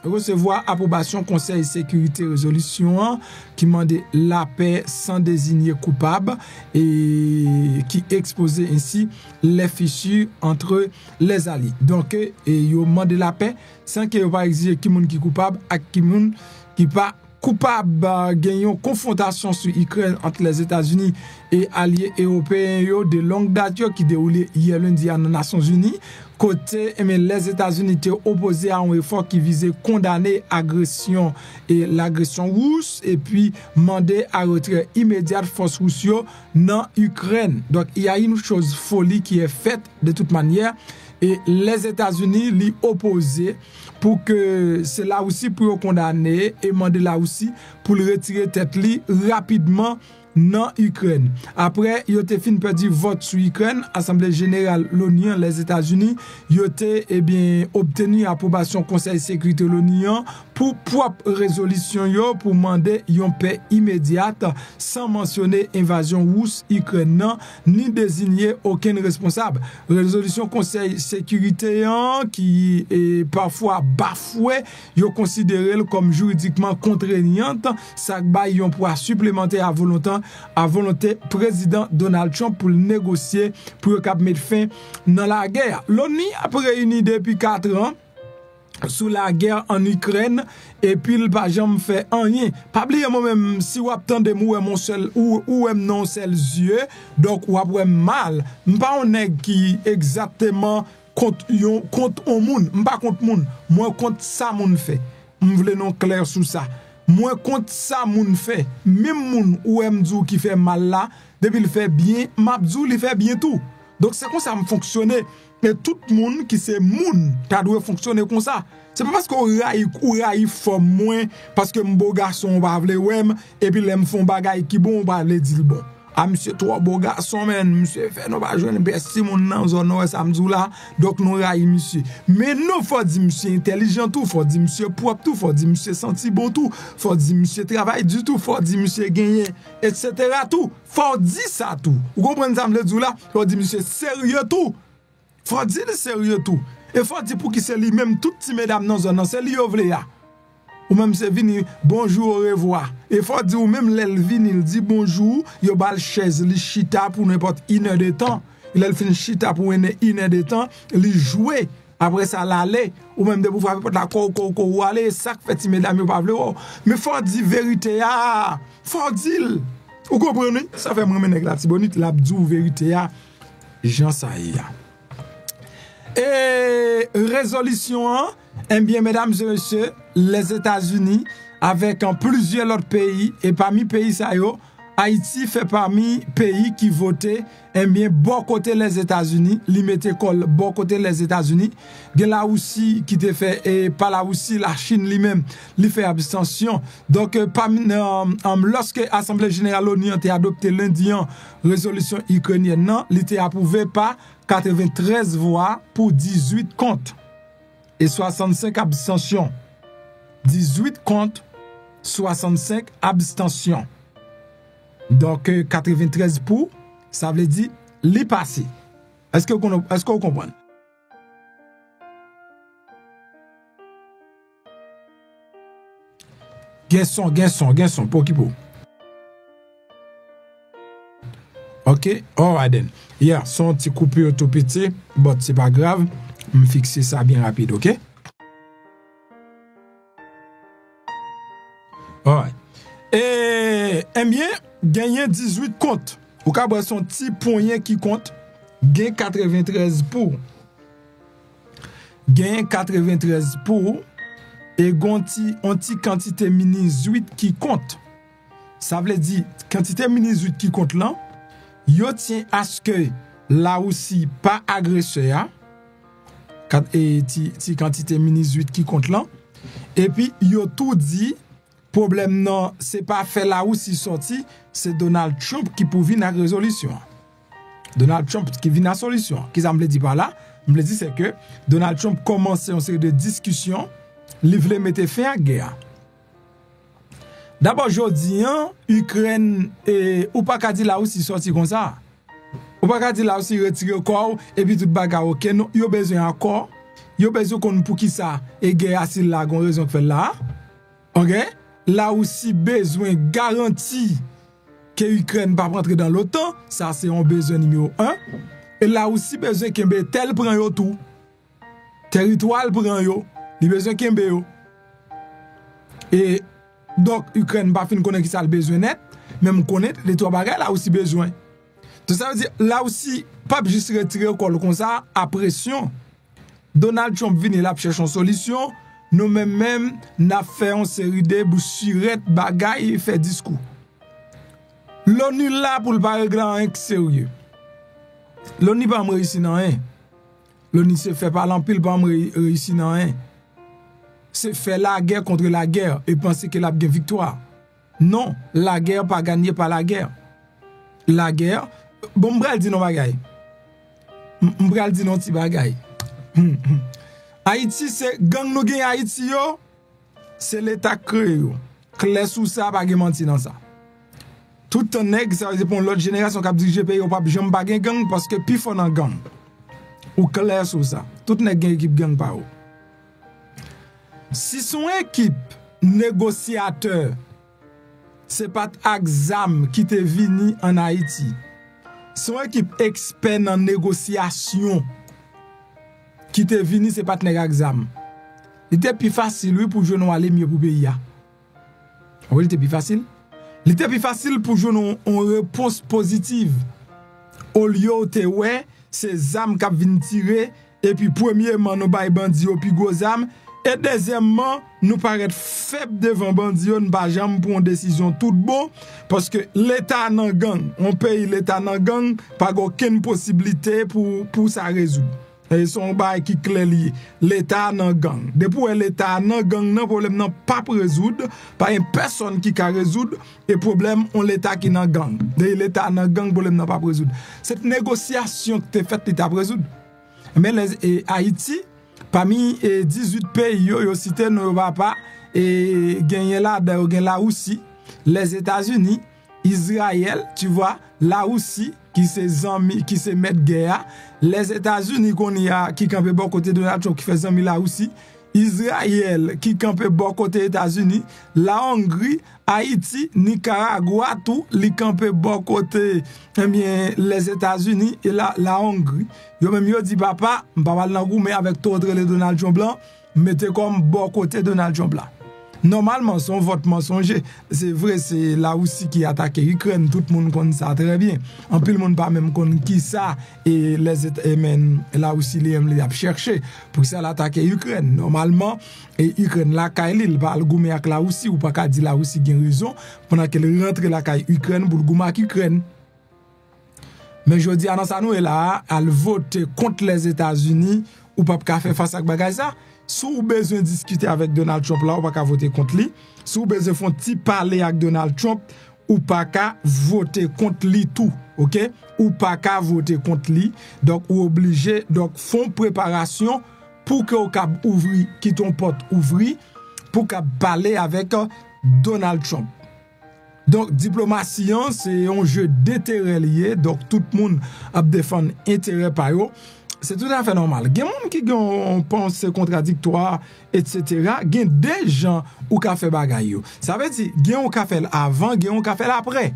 resevwa apwobasyon Konsèy Sekirite rezolisyon an ki mande lapè san dezinye koupab e ki ekspoze ensi les fissures entre les alliés. Donk, e, yo mande lapè san ke yo pa egzije ki moun ki koupab ak ki moun ki pa koupab. Gen yon konfwontasyon sou Ikrèn ant Lèzetazini e alye ewopeyen yo de long dat yo ki dewoule yè lendi a nan Nasyonzini, kote, enben, Lèzetazini te opoze a yon efò ki vize kondane agresyon e lagresyon rous, epi mande a retrè imedyat fòs rous yo nan Ikrèn. Donk, il y a une chose folie qui est faite de toute manière, e Lèzetazini, li opoze pou ke se Larisi pou yo kondane e mande Larisi pou l retire tèt li rapidman nan Ikrèn. Apre yo te fin pèdi vòt sou Ikrèn, Asanble Jeneral l'ONU an, Lèzetazini, yo te, ebyen, obteni apwobasyon Konsèy Sekirite l'ONU an pou pwòp rezolisyon yo pou mande yon pè imedyat, san mansyone envazyon rous Ikrèn nan, ni deziye okenn responsab. Rezolisyon Konsèy Sekirite an, ki, e, pafwa bafwe, yo konsidere l kòm jiridikman kontreyant, sa k bay yon pwa siplemantè a volontan, a volonte Prezidan Donald Trump pou l negosye pou yo kab met fen nan lagè a. L'ONU ap reyini depi kat an sou lagè ann Ikrèn, epi l pa janm fè anyen. Pa bliye mwen menm, si w ap tande m, ou wè m on sèl, ou, ou wè m nan yon sèl zye, donk w ap wè m mal. M pa yon nèg ki egzakteman kont yon, kont on moun. M pa kont moun. Mwen kont sa moun fè. M vle nou klè sou sa. Mwen kont sa moun fè. Menm moun ou wè m di w ki fè mal la, depi l fè byen, m ap di w li fè byen tou. Donk se konsa m fonksyone. E tout moun ki se moun ta dwe fonksyone konsa. Se pa paske w rayi, ou rayi fòm mwen, paske m bo gason ou pa vle wè m, epi lè m fè yon bagay ki bon ou pa vle di l bon. A, misye twò bo gason, men misye fè nou pa jwenn pès timoun nan zòn nan, w wè sa m di w la. Donk nou rayi misye. Men non, fò di misye entèlijan tou, fò di misye pwòp tou, fò di misye santi bon tou, fò di misye travay di tou, fò di misye genyen, etsetera tou. Fò w di sa tou. Ou konprann sa m vle di w la? Fò w di misye serye tou. Fò w di l serye tou. E fò w di pouki se li menm tout ti medam nan zòn nan, se li yo vle a. Ou menm se vini, bonjou, orevwa. E fò w di ou menm lè l vini, l di bonjou, yo ba l chèz, li chita pou nenpòt inèdetan. Lè l fin chita pou ene inèdetan, li jwe Apre sa, l ale. Ou menm, depi w frape pòt la, kou, kou, kou, ou ale. E sa k fè ti medam yo pa vle wè w. Men fò w di verite a. Fò w di l. Ou konprann, wi? Sa fè m renmen nèg Latibonit, l ap di w verite a. Jan sa ye a. E rezolisyon an, ebyen, medam e mesye, Lèzetazini, avèk, an, plizyè lòt peyi, e pami peyi sa yo, Ayiti fè pami peyi ki vote, ebyen, bò kote Lèzetazini, li mete kò l bò kote Lèzetazini. Gen Lawousi ki te fè, e pa Lawousi, Lachin li menm, li fè abstansyon. Donk, e, pami, e, e, lòske Asanble Jeneral Loni an te adopte lendi an rezolisyon ikrenyèn nan, li te apwouve pa katreventrèz vwa pou dizuit kont e swasannsenk abstansyon. Dizuit kont, swasannsenk abstansyon. Donk, e, katreventrèz pou, sa vle di li pase. Èske w konn-, èske w konprann? Gen son, gen son, gen son, pa okipe w. Ok, alright then. Yeah, se yon ti koupi tou piti, but se pa grav. M fikse sa byen rapid, ok? Alright. E, ebyen, genyen dizuit kont. Ou ka wè se yon ti ponyen ki kont. Gen katreventrèz pou. Genyen katreventrèz pou. E gon ti, yon ti kantite minizuit ki kont. Sa vle di, kantite minizuit ki kont lan, yo tyen aske Lawousi pa agresè a, kat-, e ti, ti kantite minizuit ki kont lan, epi yo tou di, pwoblèm nan, se pa fè Lawousi sòti, se Donald Trump ki pou vin ak rezolisyon an. Donald Trump ki vin ak solisyon an. Kisa m vle di pa la? M vle di se ke Donald Trump kòmanse yon seri de diskisyon, li vle mete fen ak gè a. Dabò, jodi an, Ikrèn, e, ou pa ka di Lawousi sòti konsa. Ou pa ka di Lawousi retire kò w, epi tout bagay ok. Non, yo bezwen akò. Yo bezwen konn poukisa e gè a si l la, gon rezon k fè l la. Ok? Lawousi bezwen garanti ke Ikrèn p ap antre nan l'OTAN. Sa se yon bezwen nimewo en. E Lawousi bezwen kenbe tè l pran yo tou. Teritwa l pran yo, li bezwen kenbe yo. E, donk, Ikrèn pa fin konnen kisa l bezwen nèt, men m konnen de twa bagay Lawousi bezwen. Donk, sa vle di, Lawousi p ap jis retire kò l konsa, a presyon. Donald Trump vini, l ap chèche yon solisyon, nou menm menm, n ap fè yon seri de bouch sirèt, bagay, fè diskou. Loni la pou l pa regle anyen k serye. Loni pa janm reyisi nan anyen. Loni se fè pale anpil, pa janm re-, reyisi nan anyen. Se fè lagè kont lagè e panse ke l ap gen viktwa. Non, lagè pa ganye pa lagè. Lagè, bon, m pral di nou bagay. M, m pral di nou ti bagay. Ayiti se gang nou gen Ayiti yo, se Leta k kreye yo. Klè sou sa, pa gen manti nan sa. Tout tan nèg, sa vle di pou yon lòt jenerasyon k ap dirije peyi, yo p ap janm pa gen gang, paske pifò nan gang. Ou klè sou sa. Tout nèg gen ekip gang pa yo. Si se yon ekip negosyatè, se pa t ak zam ki te vini ann Ayiti. Se yon ekip ekspè nan negosyasyon ki te vini, se pa t nèg ak zam. Li te pi fasil, wi, pou jwenn yon alimi pou peyi a. Wi, li te pi fasil. Li te pi fasil pou jwenn yon, yon repons pozitiv. Olye w te wè, se zam k ap vin tire, epi premyeman, nou bay bandi yo pi gwo zam, e dezyèmman, nou parèt fèb devan bandi yo, n pa janm pran yon desizyon tout bon, paske Leta nan gang, yon peyi Leta nan gang, pa gen okenn posiblite pou, pou sa rezoud. E se yon bagay ki klè li ye. Leta a nan gang. Depi w wè Leta a nan gang nan, pwoblèm nan p ap rezoud. Pa gen pèsonn ki ka rezoud e pwoblèm yon Leta ki nan gang. Depi Leta a nan gang, pwoblèm nan p ap rezoud. Se t negosyasyon ki te fèt, li t ap rezoud. Men lè, e, Ayiti, pami, e, dizuit peyi yo, yo site non yo papa, e, genyen ladan yo, gen Lawousi, Lèzetazini, Izrayèl, tu vois, Lawousi, ki se zanmi, ki se mèt gè a, Lèzetazini kounye a, ki kanpe bò kote Donald Trump, ki fè zanmi Lawousi, Izrayèl ki kanpe bò kote Etazini, Lahongri, Ayiti, Nikaragwa tou, li kanpe bò kote, ebyen, Lèzetazini e la, Lahongri. Yo menm yo di, papa, m pa pral nan goumen avèk tou w t rele Donald Trump lan, mete kò m bò kote Donald Trump la. Nòmalman, se yon vòt mansonje. Se vre, se Larisi ki atake Ikrèn, tout moun konn sa trè byen. Anpil moun pa menm konn kisa e Lèzet-, e menm Larisi li menm li ap chèche. Poukisa l atake Ikrèn? Nòmalman, e Ikrèn lakay li, li pa al goumen ak Larisi, ou pa ka di Larisi gen rezon, pandan ke l rantre lakay Ikrèn pou l goumen ak Ikrèn. Men jodi a nan sa nou ye la a, al vote kont Lèzetazini, ou p ap ka fè fas ak bagay sa. Si w bezwen diskite avèk Donald Trump la, ou pa ka vote kont li. Si w bezwen fè yon ti pale ak Donald Trump, ou pa ka vote kont li tou, oke? Ou pa ka vote kont li, donk ou oblije, donk fè yon preparasyon pou ke w kab ouvri, kite yon pòt ouvri, pou w kab pale avèk Donald Trump. Donk, diplomasi an, se yon je denterè li ye. Donk, tout moun ap defann enterè pa yo. Se toutafè nòmal. Gen moun ki gen yon panse kontradiktwa, etsetera. Gen de jan ou ka fè bagay yo. Sa vle di, gen ou ka fè l avan, gen ou ka fè l apre.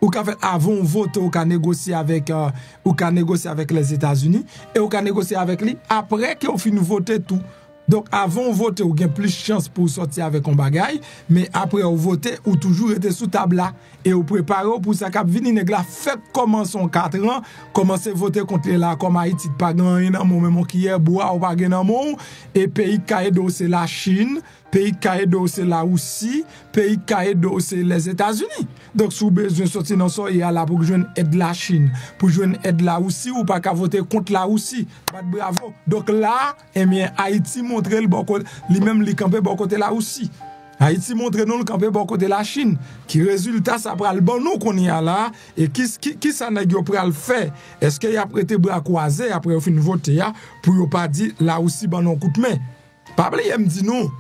Ou ka fè l avan ou vote, ou ka negosye avèk, euh, ou ka negosye avèk Lèzetazini, e ou ka negosye avèk li apre ke ou fin vote tou. Donk, avan ou vote, ou gen plis chans pou w sòti avèk yon bagay, men apre ou vote, ou toujou rete sou tab la. E ou prepare w pou sa k ap vini. Nèg la fèk kòmanse yon katran, kòmanse vote kont li la, kòm Ayiti pa gen anyen nan men w, menm yon kiyè bwa ou pa gen nan men w, e peyi k ka ede w se Lachin, peyi k ka ede w se Larisi, peyi k ka ede w se Lèzetazini. Donk, si w bezwen sòti nan sa w ye a la pou w jwenn èd Lachin, pou w jwenn èd Larisi, ou pa ka vote kont Larisi. Bat bravo. Donk la, ebyen, Ayiti montre l bò kote, li menm li kanpe bò kote Larisi. Ayiti montre nou l kanpe bò kote Lachin. Ki rezilta sa pral ban nou kounye a la? E ki, ki, kisa nèg yo pral fè? Èske y ap rete bra kwaze apre yo fin vote a pou yo pa di Larisi ban nou yon kout men? Pa bliye m di nou,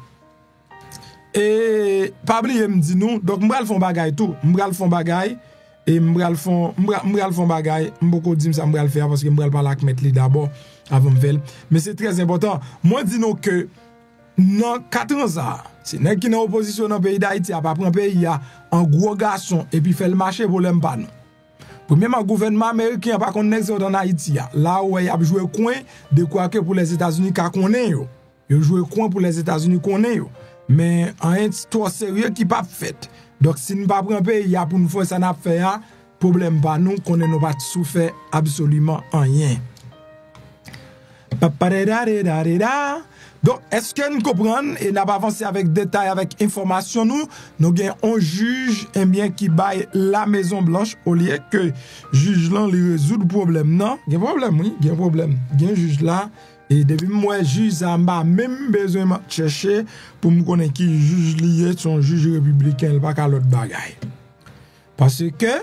E pa bliye m di nou, donk m pral fè yon bagay tou. M pral fè yon bagay, e m pral fè yon, m pral, m pral fè yon bagay, m poko di m sa m pral fè a, paske m pral pale ak mèt li dabò, avan m fè l. Men se trè enpòtan. Mwen di nou ke nan katran sa a, si nèg ki nan opozisyon nan peyi Dayiti a pa pran peyi a an gwo gason epi fè l mache, pwoblèm pa nou. Premyèman, gouvènman ameriken an pa konn nèg sa yo t ann Ayiti a. La ou wè y ap jwe kwen, dekwa ke pou Lèzetazini ka konnen yo. Yo jwe kwen pou Lèzetazini konnen yo. Men anyen twò serye ki p ap fèt. Donk, si n pa pran peyi a pou n fè sa n ap fè a, pwoblèm pa nou, konnen nou pa t sou fè absoliman anyen. Papadadadadada. Donk, èske n konprann e n ap avanse avèk detay, avèk enfòmasyon nou? Nou gen yon jij, ebyen, ki bay La Mezon Blanch, olye ke jij lan li rezoud pwoblèm nan. Gen pwoblèm, wi, gen pwoblèm. Gen jij la. E depi m wè jij sa, m pa menm bezwen m ap chèche pou m konnen ki jij li ye, se yon jij repibliken, li pa ka lòt bagay. Paske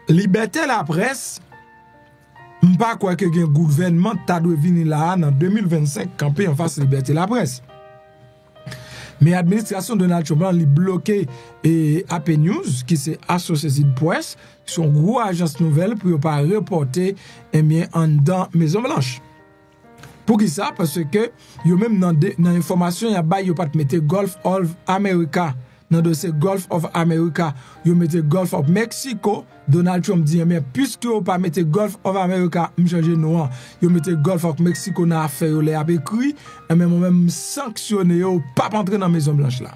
libète laprès, m pa kwè ke gen gouvènman ta dwe vini la a nan de mil vennsenk kanpe anfas libète laprès. Men administrasyon Donald Trump lan, li bloke, e, A P News, ki se Associated Press, ki se yon gwo ajans nouvèl, pou yo pa repòte, ebyen, anndan Mezon Blanch. Poukisa? Paske yo menm nan de, nan enfòmasyon y ap bay, yo pa t mete Gulf of America. Nan dosye Gulf of America, yo mete Gulf of Mexico. Donald Trump di, ebyen, piske yo pa mete Gulf of America, m chanje non an. Yo mete Gulf of Mexico nan afè yo lè y ap ekri, ebyen, mwen menm, m sanksyone yo, yo p ap antre nan Mezon Blanch la.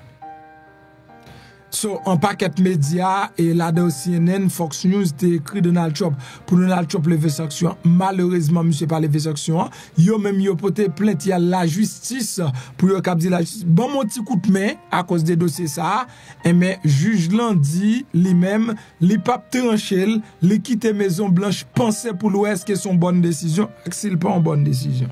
So, yon pakèt medya, e ladan yo C N N, Fox News, te ekri Donald Trump, pou Donald Trump leve sanksyon an. Malerezman, misye pa leve sanksyon an. Yo menm, yo pote plent, y al lajistis, pou yo kab di lajistis, ban m yon ti kout men akoz de dosye sa a. Enben, jij lan di, li menm, li p ap tranche l, li kite Mezon Blanch panse pou l wè èske se yon bòn desizyon, ak si l pa yon bòn desizyon.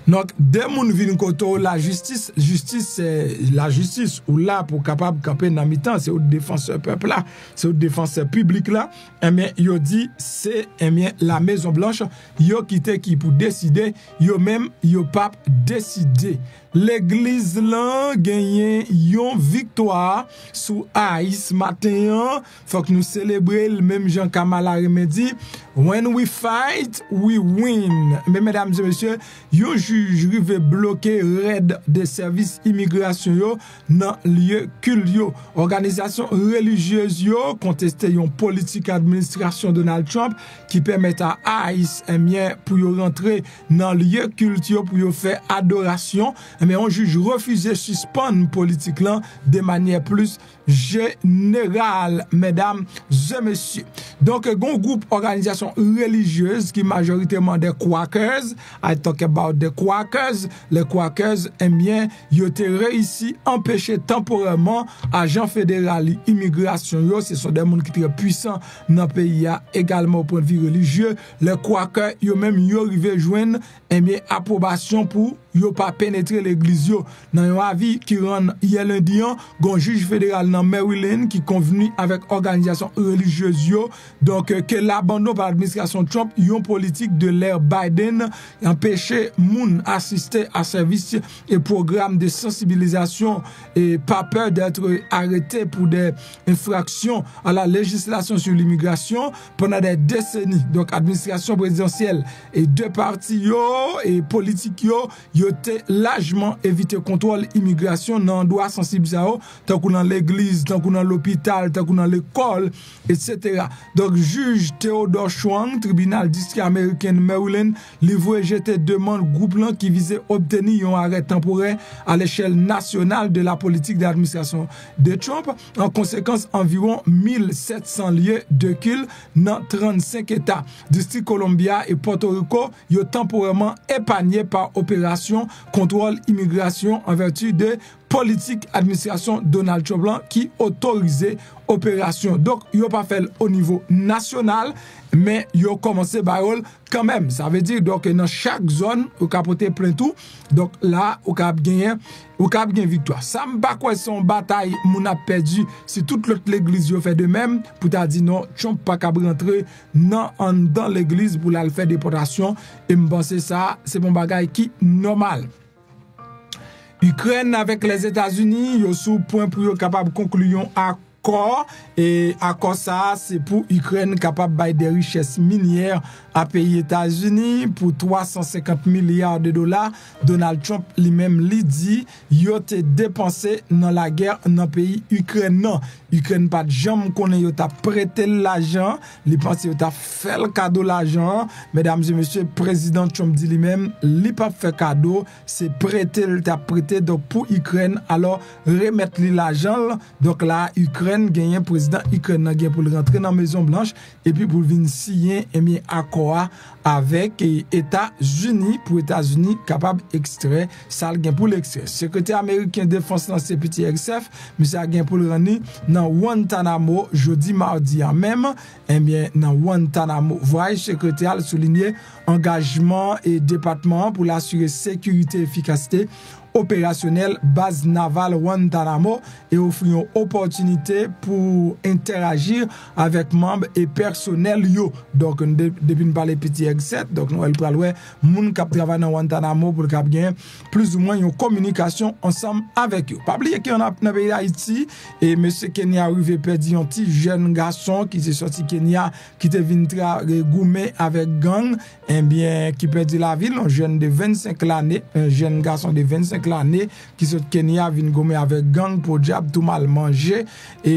Donk, de moun vin kote w, lajistis, jistis, se lajistis, ou la pou w kapab kanpe nan mitan, se ou defansè pèp la, se ou defansè piblik la, enben, yo di se, enben, la Mezon Blanch, yo kite ki pou deside, yo menm, yo p ap deside. Legliz lan genyen yon viktwa sou ICE maten an. Fòk nou selebre l, menm jan Kamala renmen di, "When we fight, we win." Men, medam e mesye, yon jij rive bloke rèd de sèvis imigrasyon yo nan lye kilt yo. Òganizasyon relijyez yo konteste yon politik administrasyon Donald Trump ki pèmèt a ICE, enben, pou yo rantre nan lye kilt yo pou yo fè adorasyon. Enben, yon jij refize sispann politik lan de manyè plis jeneral, medam e mesye. Donk, gon gwoup òganizasyon relijyez ki majoriteman de Quakers, I talk about the Quakers, les Quakers, enben, yo te reyisi anpeche tanporèman ajan federal imigrasyon yo, se son de moun ki trè pwisan nan peyi a, egalman o pwennvi relijye, les Quakers, yo menm, yo rive jwenn, enben, apwobasyon pou yo pa penetre legliz yo. Nan yon avi ki rann yè lendi an, gon jij federal nan Maryland ki konvni avèk òganizasyon relijyez yo, donk, ke labandon pa administrasyon Trump yon politik de lè Biden anpeche moun asiste a sèvis e pwogram de sansibilizasyon e pa pè d'être arrêté pour des infractions à la législation sur l'immigration pendant des décennies. Donk, administrasyon prezidansyèl e de pati yo e politik yo, yo te lajman evite kontwòl imigrasyon nan andwa sansib sa yo, tankou nan legliz, tankou nan lopital, tankou nan lekòl, etsetera. Donk, jij Theodore Schwang, tribinal distri ameriken Maryland, li voye jete demann gwoup lan ki vize obteni yon arè tanporè a lechèl nasyonal de la politik de administrasyon de Trump. An konsekans, anviwon mil sèt san lye de kilt nan trannsenk eta, Distri Columbia e Pòtoriko, yo tanporèman epanye pa operasyon kontwòl imigrasyon an vèti de politik administrasyon Donald Trump lan ki otorize operasyon. Donk, yo pa fè l o nivo nasyonal, men yo kòmanse ba yo l kanmenm. Sa vle di, donk, nan chak zòn, ou ka pote plent ou. Donk, la, ou ka ap genyen, ou ka ap gen viktwa. Sa m pa kwè se yon batay moun ap pèdi si tout lòt legliz yo fè de menm, pou ta di non, Trump pa kab rantre nan anndan legliz pou l al fè depòtasyon. E m panse sa, se pa yon bagay ki nòmal. Ikrèn avèk Lèzetazini, yo sou pwen pou yo kapab konkli yon akò. E akò sa a, se pou Ikrèn kapab bay de richès minyè a peyi Etazini pou twa san senkant milya de dola. Donald Trump, li menm, li di yo te depanse nan lagè nan peyi Ikrèn nan. Ikrèn pa t janm konnen yo t ap prete l lajan. Li panse yo t ap fè l kado lajan an. Medam e mesye, Prezidan Trump di li menm, li p ap fè kado, se prete l t ap prete. Donk, pou Ikrèn, alò, remèt li lajan l. Donk, la, Ikrèn genyen, prezidan Ikrèn nan gen pou l rantre nan Mezon Blanch, epi pou l vin siyen, ebyen, akò a avèk, e, Etazini, pou Etazini kapab ekstrè sa l gen pou l ekstrè. Sekretè ameriken defans lan, se Pete Hegseth, misye a gen pou l rann li nan Guantanamo jodi madi a menm. Ebyen, nan Guantanamo, vwayaj sekretè a l soulinye angajman e depatman an pou l asire sekirite, efikasite operasyonèl baz naval Guantanamo e ofri yon opòtinite pou entèraji avèk manm e pèsonèl yo. Donk, de, depi n pale Pete Hegseth, donk, nou wè l pral wè moun k ap travay nan Guantanamo pou l kab gen plizoumwen yon kominikasyon ansanm avèk yo. Pa bliye ke nan, nan peyi Dayiti, e mesye Kenya rive pèdi yon ti jèn gason ki te sòti Kenya, ki te vin tra-, e goumen avèk gang, ebyen, ki pèdi lavi l, yon jèn de vennsenk lane, yon jèn gason de vennsenk lane, ki sot Kenya vin goumen avèk gang podyab tou mal manje, e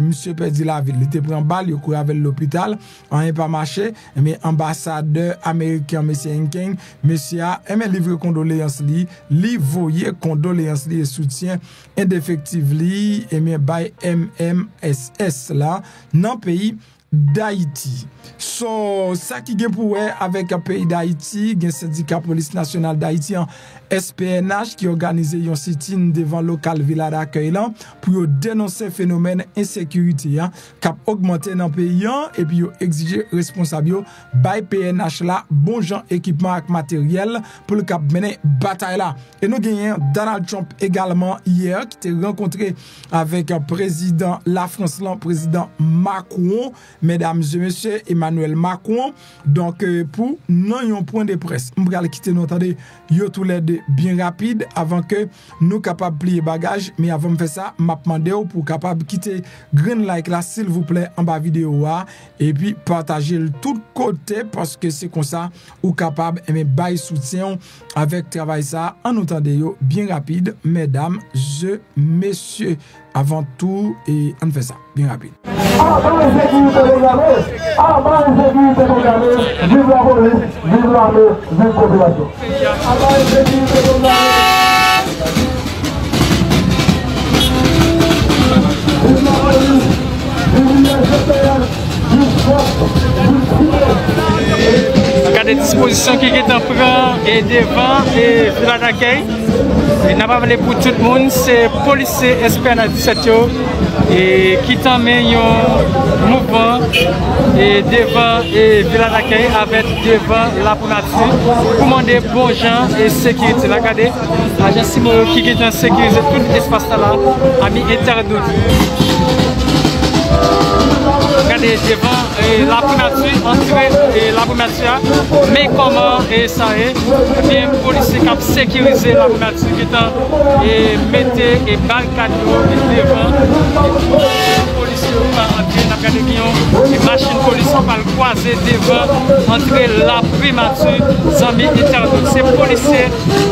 misye pèdi lavi l. Li te pran bal, yo kouri avè l lopital, anyen pa mache, ebyen, anbasadè ameriken, mesye Hinkeng, mesye a, ebyen, livre kondoleyans li, li voye kondoleyans li e soutyen endefektiv li, ebyen, bay M M S S la, nan peyi Dayiti. So, sa ki gen pou wè avèk peyi Dayiti, gen Sendika Polis Nasyonal Dayiti an, S P N H, ki òganize yon sitin devan lokal Vila Dakèy lan pou yo denonse fenomèn ensekirite a k ap ogmante nan peyi an, epi yo egzije responsab yo bay P N H la bon jan ekipman ak materyèl pou l kab mennen batay la. E nou genyen Donald Trump egalman yè ki te rankontre avèk prezidan Lafrans lan, prezidan Macron, medam e mesye, Emmanuel Macron. Donk, eh, pou nan yon pwen de près, m pral kite nou tande yo toulède byen rapid avan ke nou kapab pliye bagaj. Men avan m fè sa, m ap mande w pou w kapab kite grenn like la, silvouplè, anba videyo a, epi pataje l tout kote, paske se konsa ou kapab, enben, bay soutyen w avèk travay sa a. Ann nou tande yo byen rapid, medam e mesye. Avan tou, e ann fè sa byen rapid. Aba ensekirite pwograme! Aba ensekirite pwograme! Viv lapolis, viv lame, viv popilasyon! Aba ensekirite pwograme! Viv lapolis, viv I S G P S, viv fòs, viv fidèl! Gade dispozisyon ki gentan pran e devan e Vila Dakèy. E n ap raple pou tout moun, se polisye S P N H disèt yo, e ki tanmen yon mouvman, e devan, e Vila Dakèy avèk devan Laprimati pou mande bon jan e sekirite la. Gade, ajan simo yo ki gentan sekirize tout espas la, ami entènot. Gade devan, e Laprimati, antre, e Laprimati a, men kòman, e sa ye, ebyen, polisye k ap sekirize Laprimati gentan, e mete, e barikad yo, e devan, e polisye yo pa antre. N ap gade gen yon, e machin polis ki pral kwaze devan antre Laprimati, zanmi entènot. Se polisye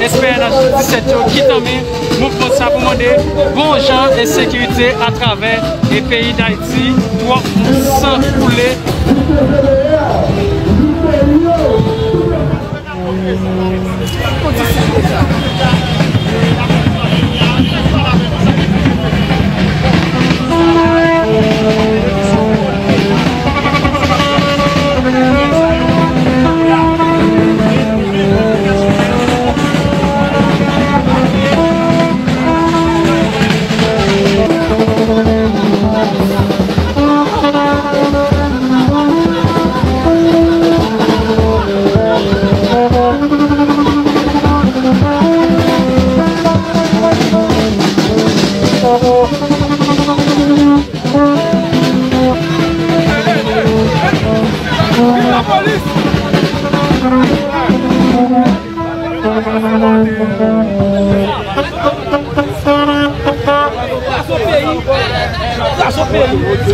S P N H disèt yo ki tanmen mouvman sa pou mande bon jan ensekirite atravè e peyi Dayiti. Twòp san koule.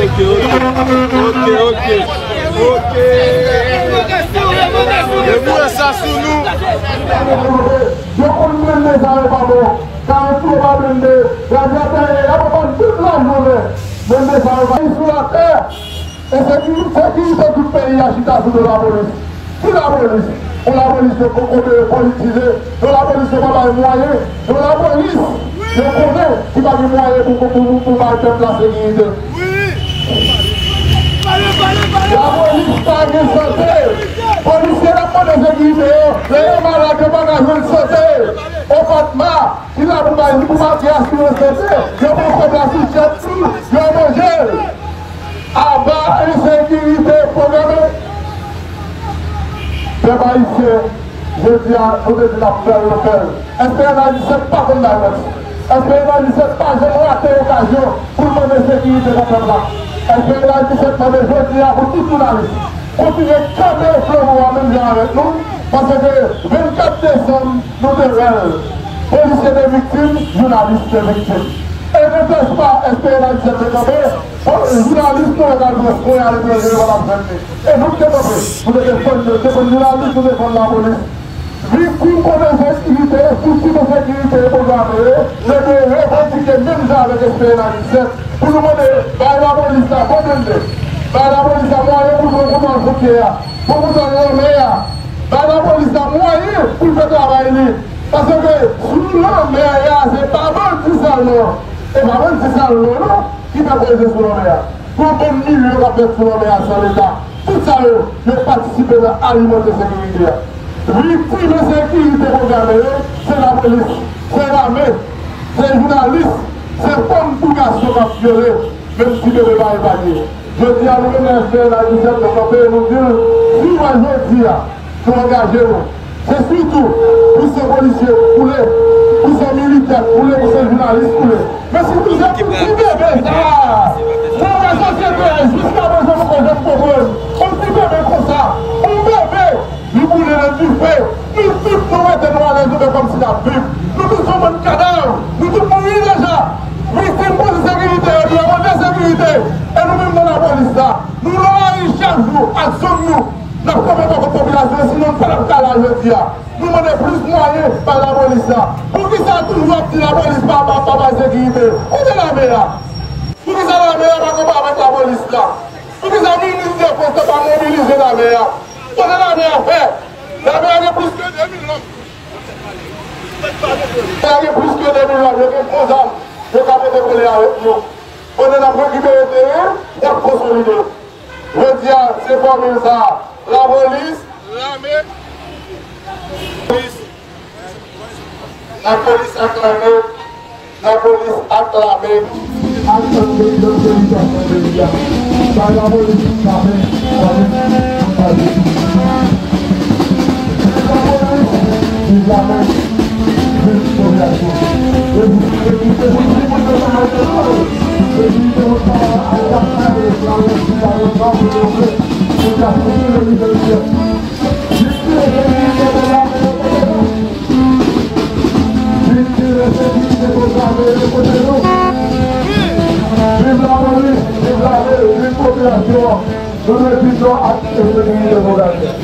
Ok, ok, ok. Ok, ok. E mwen sa sou nou. Yo konn blende sa yo pa bon. Karantin yo pa blende. Radyatè yo pa bon tout lajounen. Blende sa yo pa sou latè. E se ki, se ki, se tout peyi a chita sou do lapolis. Ki lapolis? Yon lapolis yo poko politize, yon lapolis yo pa bay mwayen, yon lapolis yo konnen ki pa gen mwayen pou, pou, pou, pou bay pèp la sekirite. Lapolis pa gen sante. Polisye n ap mande sekirite yo, lè yo malad, yo pa ka jwenn sante. Opatma, ki la pou bay, pou bay asirans sante, yo pran kòb la sou tchèk li, yo manje l. Aba ensekirite pwograme. Pèp ayisyen, jodi a, nou te di n ap fè l, nou fè l. S P N H disèt pa konn bay manti. S P N H disèt pa janm rate okazyon pou l mande sekirite pou pèp la. S P N H disèt mande jodi a pou tout jounalis kontinye kenbe flanbo a menm jan avèk nou, paske vennkat desanm, nou te wè l. Polisye te viktim, jounalis te viktim. E nenpòt pa S P N H disèt te kanpe, jounalis nou wè k al pran swen aletranje, yo pa t ap jwenn li. E nou te kanpe, nou te defann, nou te defann jounalis, nou te defann lapolis. Viktim kote ensekirite, viktim ensekirite e pwograme yo, yo dwe revandike menm jan avèk S P N H disèt pou nou mande bay lapolis la bon blende, bay lapolis la mwayen pou l pran kontwòl fwontyè a, pran kontwòl lanmè a, bay lapolis la mwayen pou l fè travay li. Paske sou lanmè a, se pa bandi sèlman, e pa bandi sèlman non ki fè koze sou lanmè a. Gon bann milyon k ap fèt sou lanmè a san Leta. Tout sa yo, yo patisipe nan alimante sekirite a. Viktim ensekirite pwoklame yo, se lapolis, se lame, se jounalis, se fanm kou gason k ap vyole, menm ti bebe pa epanye. Jodi a, nou menm nan F P N Ayiti, nou kanpe, nou di l, si w wè jodi a, nou angaje nou. Se sitou pou se polisye koule, pou se militè koule, pou se jounalis koule. Men si nou se pou ti bebe sa a, nou wè sosyete a jiska prezan nou pa janm konprann. Yon ti bebe konsa, yon bebe, li boule nan dife, nou tout nou mete nou alèz, nou fè kòmsi n ap viv. Nou tout se yon bann kadav, nou tout mouri deja. Viktim poze sekirite yo, yo mande sekirite, e nou menm nan lapolis la, nou nan lari chak jou ak zòn nou. N ap kanpe bò kot popilasyon an, sinon n pa t ap ka la jodi a. Nou mande plis mwayen bay lapolis la. Poukisa toujou ap di lapolis pa, pa, pa bay sekirite? Kote lame a? Poukisa lame a pa kanpe avèk lapolis la? Poukisa minis defans la pa mobilize lame a? Kote lame a fè? Lame a gen plis ke de mil nonm. Lame a gen plis ke de mil nonm. Yo gen gwo zam. Yo ka pote kole avèk nou. Pandan n ap rekipere teren, n ap konsolide. Jodi a, se fòmil sa a. Lapolis, lame, polis, lapolis ak lame, lapolis ak lame. Ak tann prezidan solidarite peyi a. Bay lapolis, lame, lame, lame. Viv lapolis, viv lame, viv popilasyon. Viv lapolis, viv lame, viv popilasyon an. Nou dwe di non ak ensekirite pwoklame a.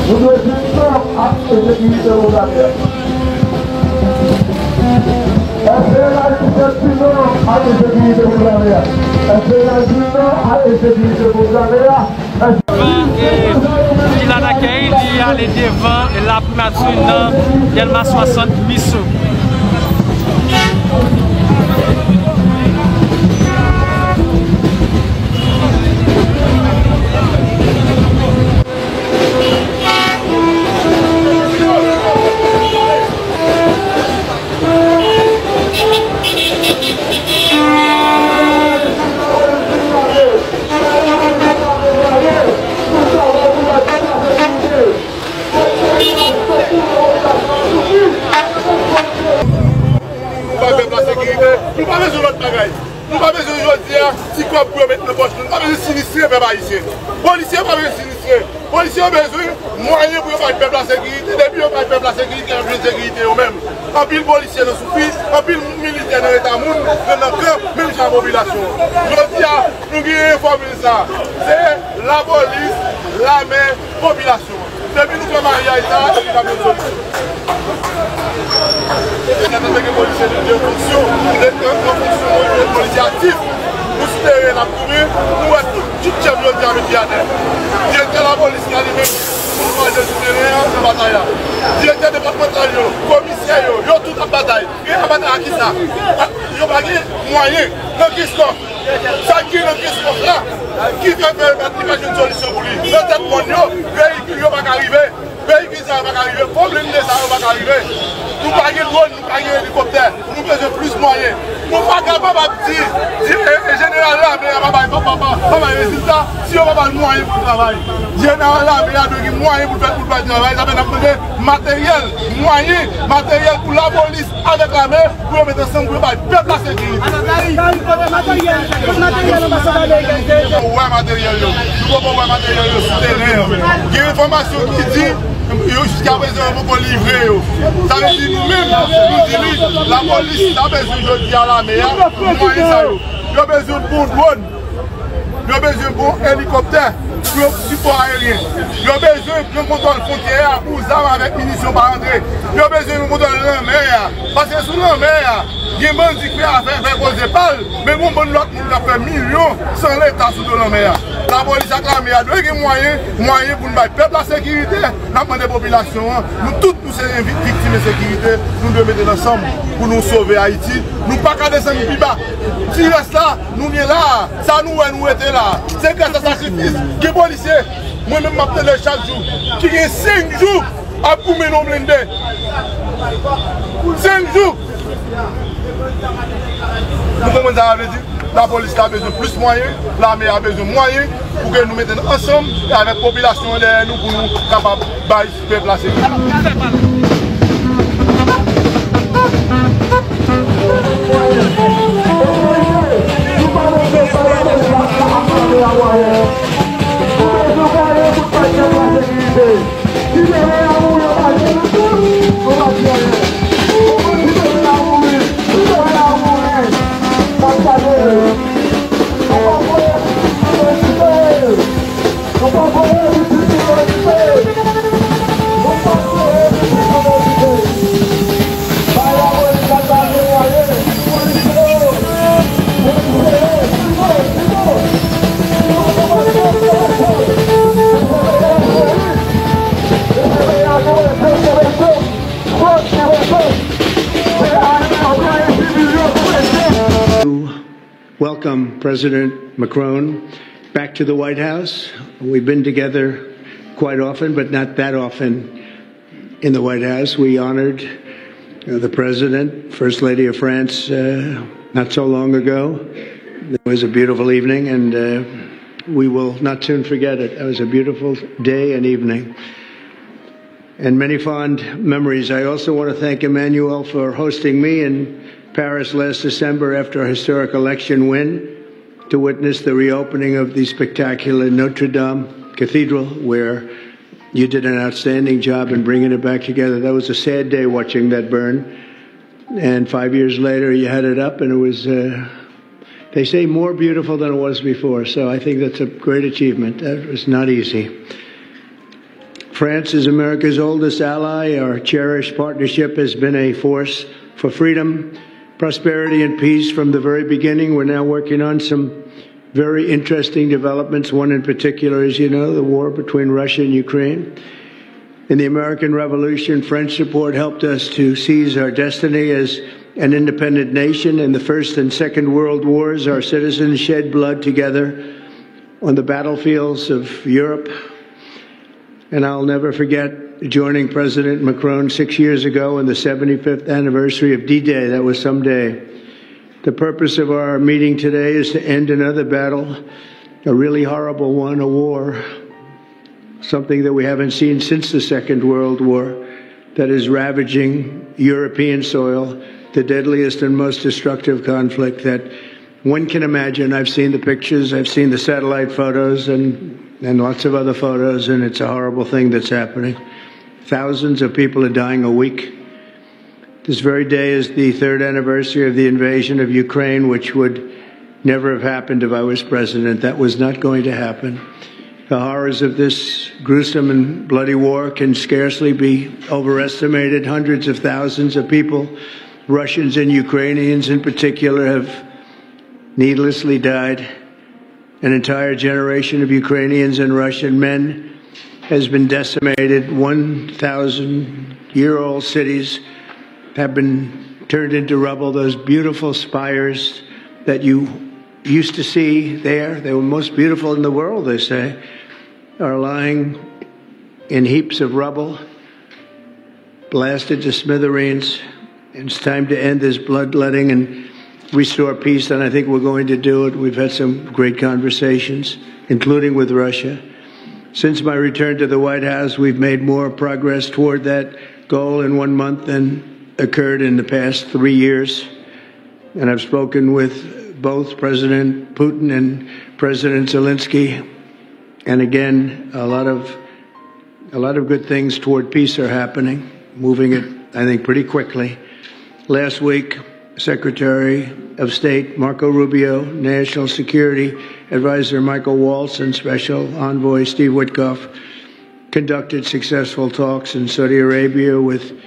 Nou dwe di non ak ensekirite pwoklame a. Èske n a di non ak ensekirite pwoklame a? Èske n a di non ak ensekirite pwoklame a? Èske... Devan, eh, Vila Dakèy, li ale devan laprimati nan Dèlma swasant Miso. Nou ba pèp la sekirite, nou pa bezwen lòt bagay. Nou pa bezwen jodi a, ti kòb pou yo met nan pòch nou. Nou pa bezwen sinistre pèp ayisyen. Polisye pa bezwen sinistre. Polisye yo bezwen mwayen pou yo bay pèp la sekirite. Depi yo bay pèp la sekirite, y ap jwenn sekirite yo menm. Anpil polisye nan soufri, anpil militè nan eta moun, yo nan kan, menm jan ak popilasyon an. Jodi a, nou genyen fòmil sa. Se lapolis, lame, popilasyon. Depi nou fè maryaj sa, epi n ap jwenn solisyon. Direktè, antanke polisye, nou gen fonksyon, direktè, yon fonksyon, yon polisye aktif. Nou sou teren, n ap goumen, nou wè tout, tout chèf yo di a met pye atè. Direktè lapolis la, li menm, nou kwaze sou teren an, nan batay la. Direktè depatmantal yo, komisè yo, yo tout ap batay. Yo ap batay ak kisa? Yo pa gen mwayen. Nan kis kòf. Sa ki nan kis kòf la, ki fè, fè li pa jwenn solisyon pou li. Nan tèt mòn yo, veyikil yo pa ka rive. Veyikil sa yo pa ka rive. Pwoblèm de sa yo pa ka rive. Nou pa gen dwòn, nou pa gen elikoptè. Nou bezwen plis mwayen. Nou pa kapab ap di, di, e, e, jeneral lame a pa bay, pa, pa, pa, pa bay rezilta si yo pa ba l mwayen pou l travay. Jeneral lame a dwe gen mwayen pou l fè, pou l bay travay. Sa fè n ap mande materyèl, mwayen, materyèl pou lapolis avèk lame pou yo met ansanm pou yo bay pèp la sekirite. Ou wè materyèl yo. Nou poko wè materyèl yo sou teren an. Gen enfòmasyon ki di yo jiskaprezan yo poko livre yo. Sa vle di nou menm, nou di li, lapolis ta bezwen jodi a lame a, mwayen sa yo. Yo bezwen bon dwòn. Yo bezwen bon elikoptè pou yo sipò ayeryen. Yo bezwen pran kontwòl fwontyè a pou zam avèk minisyon pa rantre. Yo bezwen pran kontwòl lanmè a. Paske sou lanmè a, Gen bandi k fè afè, fè koze pa l, men gon bann lòt moun k ap fè milyon san Leta sou do lanmè a. Lapolis ak lame a dwe gen mwayen, mwayen pou n bay pèp la sekirite. N ap mande popilasyon an, nou tout nou se envi-, viktim ensekirite, nou dwe mete n ansanm pou nou sove Ayiti. Nou pa ka desann pi ba. Ti rès la, nou gen la a. Sa nou wè nou rete la a, se gras a sakrifis. Gen polisye, mwen menm m ap tande chak jou, ki gen senk jou ap goumen nan blende. Senk jou! Nou konprann sa sa vle di? Lapolis la bezwen plis mwayen, lame a bezwen mwayen pou ke nou mete n ansanm e avèk popilasyon an dèyè nou pou nou kapab bay pèp la sekirite. Welcome President Macron back to the White House. We've been together quite often, but not that often in the White House. We honored, uh, the President, First Lady of France, uh, not so long ago. It was a beautiful evening, and, uh, we will not soon forget it. It was a beautiful day and evening and many fond memories. I also want to thank Emmanuel for hosting me in Paris last December after a historic election win to witness the reopening of the spectacular Notre Dame Cathedral, where you did an outstanding job in bringing it back together. That was a sad day watching that burn. And five years later, you had it up, and it was, uh, they say, more beautiful than it was before. So I think that's a great achievement. That was not easy. France is America's oldest ally. Our cherished partnership has been a force for freedom, prosperity, and peace from the very beginning. We're now working on some very interesting developments. One in particular, as you know, the war between Russia and Ukraine. In the American Revolution, French support helped us to seize our destiny as an independent nation. In the First and Second World Wars, our citizens shed blood together on the battlefields of Europe. And I'll never forget joining President Macron six years ago on the seventy-fifth anniversary of D-Day. That was some day. The purpose of our meeting today is to end another battle, a really horrible one, a war, something that we haven't seen since the Second World War, that is ravaging European soil, the deadliest and most destructive conflict that one can imagine. I've seen the pictures, I've seen the satellite photos, and, and lots of other photos, and it's a horrible thing that's happening. Thousands of people are dying a week. This very day is the third anniversary of the invasion of Ukraine, which would never have happened if I was president. That was not going to happen. The horrors of this gruesome and bloody war can scarcely be overestimated. Hundreds of thousands of people, Russians and Ukrainians in particular, have needlessly died. An entire generation of Ukrainians and Russian men has been decimated. One thousand year old cities have been turned into rubble. Those beautiful spires that you used to see there, they were most beautiful in the world, they say, are lying in heaps of rubble, blasted to smithereens. It's time to end this bloodletting and restore peace, and I think we're going to do it. We've had some great conversations, including with Russia. Since my return to the White House, we've made more progress toward that goal in one month than occurred in the past three years. And I've spoken with both President Putin and President Zelensky. And again, a lot of a lot of good things toward peace are happening, moving it, I think, pretty quickly. Last week, Secretary of State Marco Rubio, National Security Advisor Michael Waltz, and Special Envoy Steve Witkoff conducted successful talks in Saudi Arabia with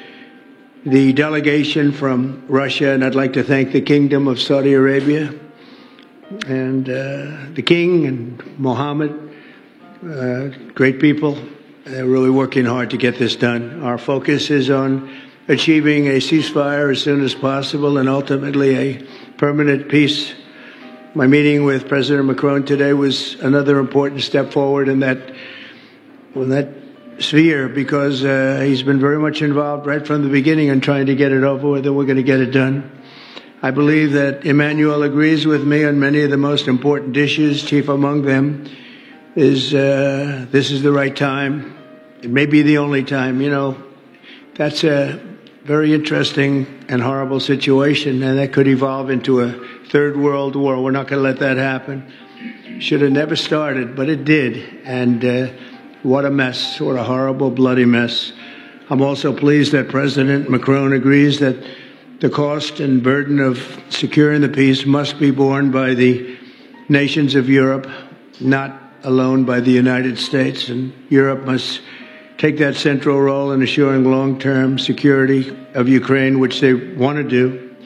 the delegation from Russia, and I'd like to thank the Kingdom of Saudi Arabia and uh, the King and Mohammed, uh, great people. They're really working hard to get this done. Our focus is on achieving a ceasefire as soon as possible and ultimately a permanent peace. My meeting with President Macron today was another important step forward in that, in that sphere because uh, he's been very much involved right from the beginning in trying to get it over with, and we're going to get it done. I believe that Emmanuel agrees with me on many of the most important issues, chief among them is uh, this is the right time. It may be the only time. You know, that's a very interesting and horrible situation, and that could evolve into a third world war. We're not going to let that happen. Should have never started, but it did. And uh, what a mess. What a horrible, bloody mess. I'm also pleased that President Macron agrees that the cost and burden of securing the peace must be borne by the nations of Europe, not alone by the United States. And Europe must take that central role in assuring long term security of Ukraine, which they want to do.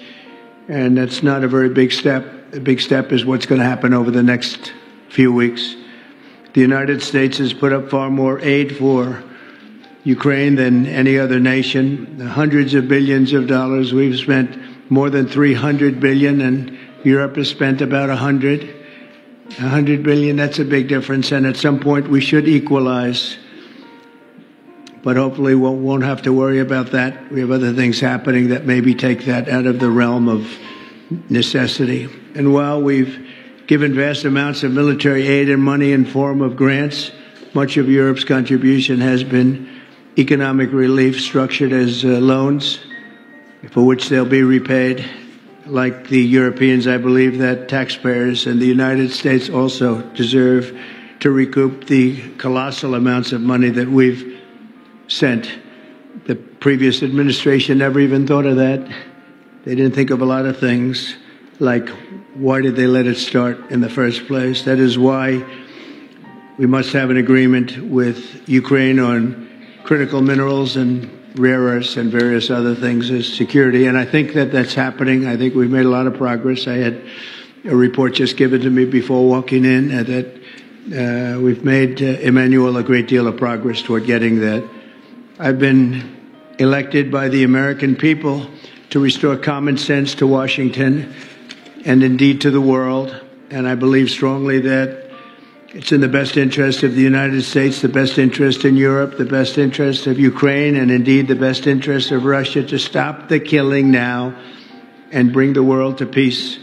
And that's not a very big step. A big step is what's going to happen over the next few weeks. The United States has put up far more aid for Ukraine than any other nation. The hundreds of billions of dollars we've spent, more than three hundred billion, and Europe has spent about a hundred. A hundred billion, that's a big difference, and at some point we should equalize. But hopefully we won't have to worry about that. We have other things happening that maybe take that out of the realm of necessity. And while we've given vast amounts of military aid and money in form of grants, much of Europe's contribution has been economic relief structured as uh, loans for which they'll be repaid. Like the Europeans, I believe that taxpayers in the United States also deserve to recoup the colossal amounts of money that we've sent. The previous administration never even thought of that. They didn't think of a lot of things, like why did they let it start in the first place? That is why we must have an agreement with Ukraine on critical minerals and rare earths and various other things as security. And I think that that's happening. I think we've made a lot of progress. I had a report just given to me before walking in uh, that uh, we've made uh, Emmanuel a great deal of progress toward getting that. I've been elected by the American people to restore common sense to Washington and indeed to the world. And I believe strongly that it's in the best interest of the United States, the best interest in Europe, the best interest of Ukraine, and indeed the best interest of Russia to stop the killing now and bring the world to peace.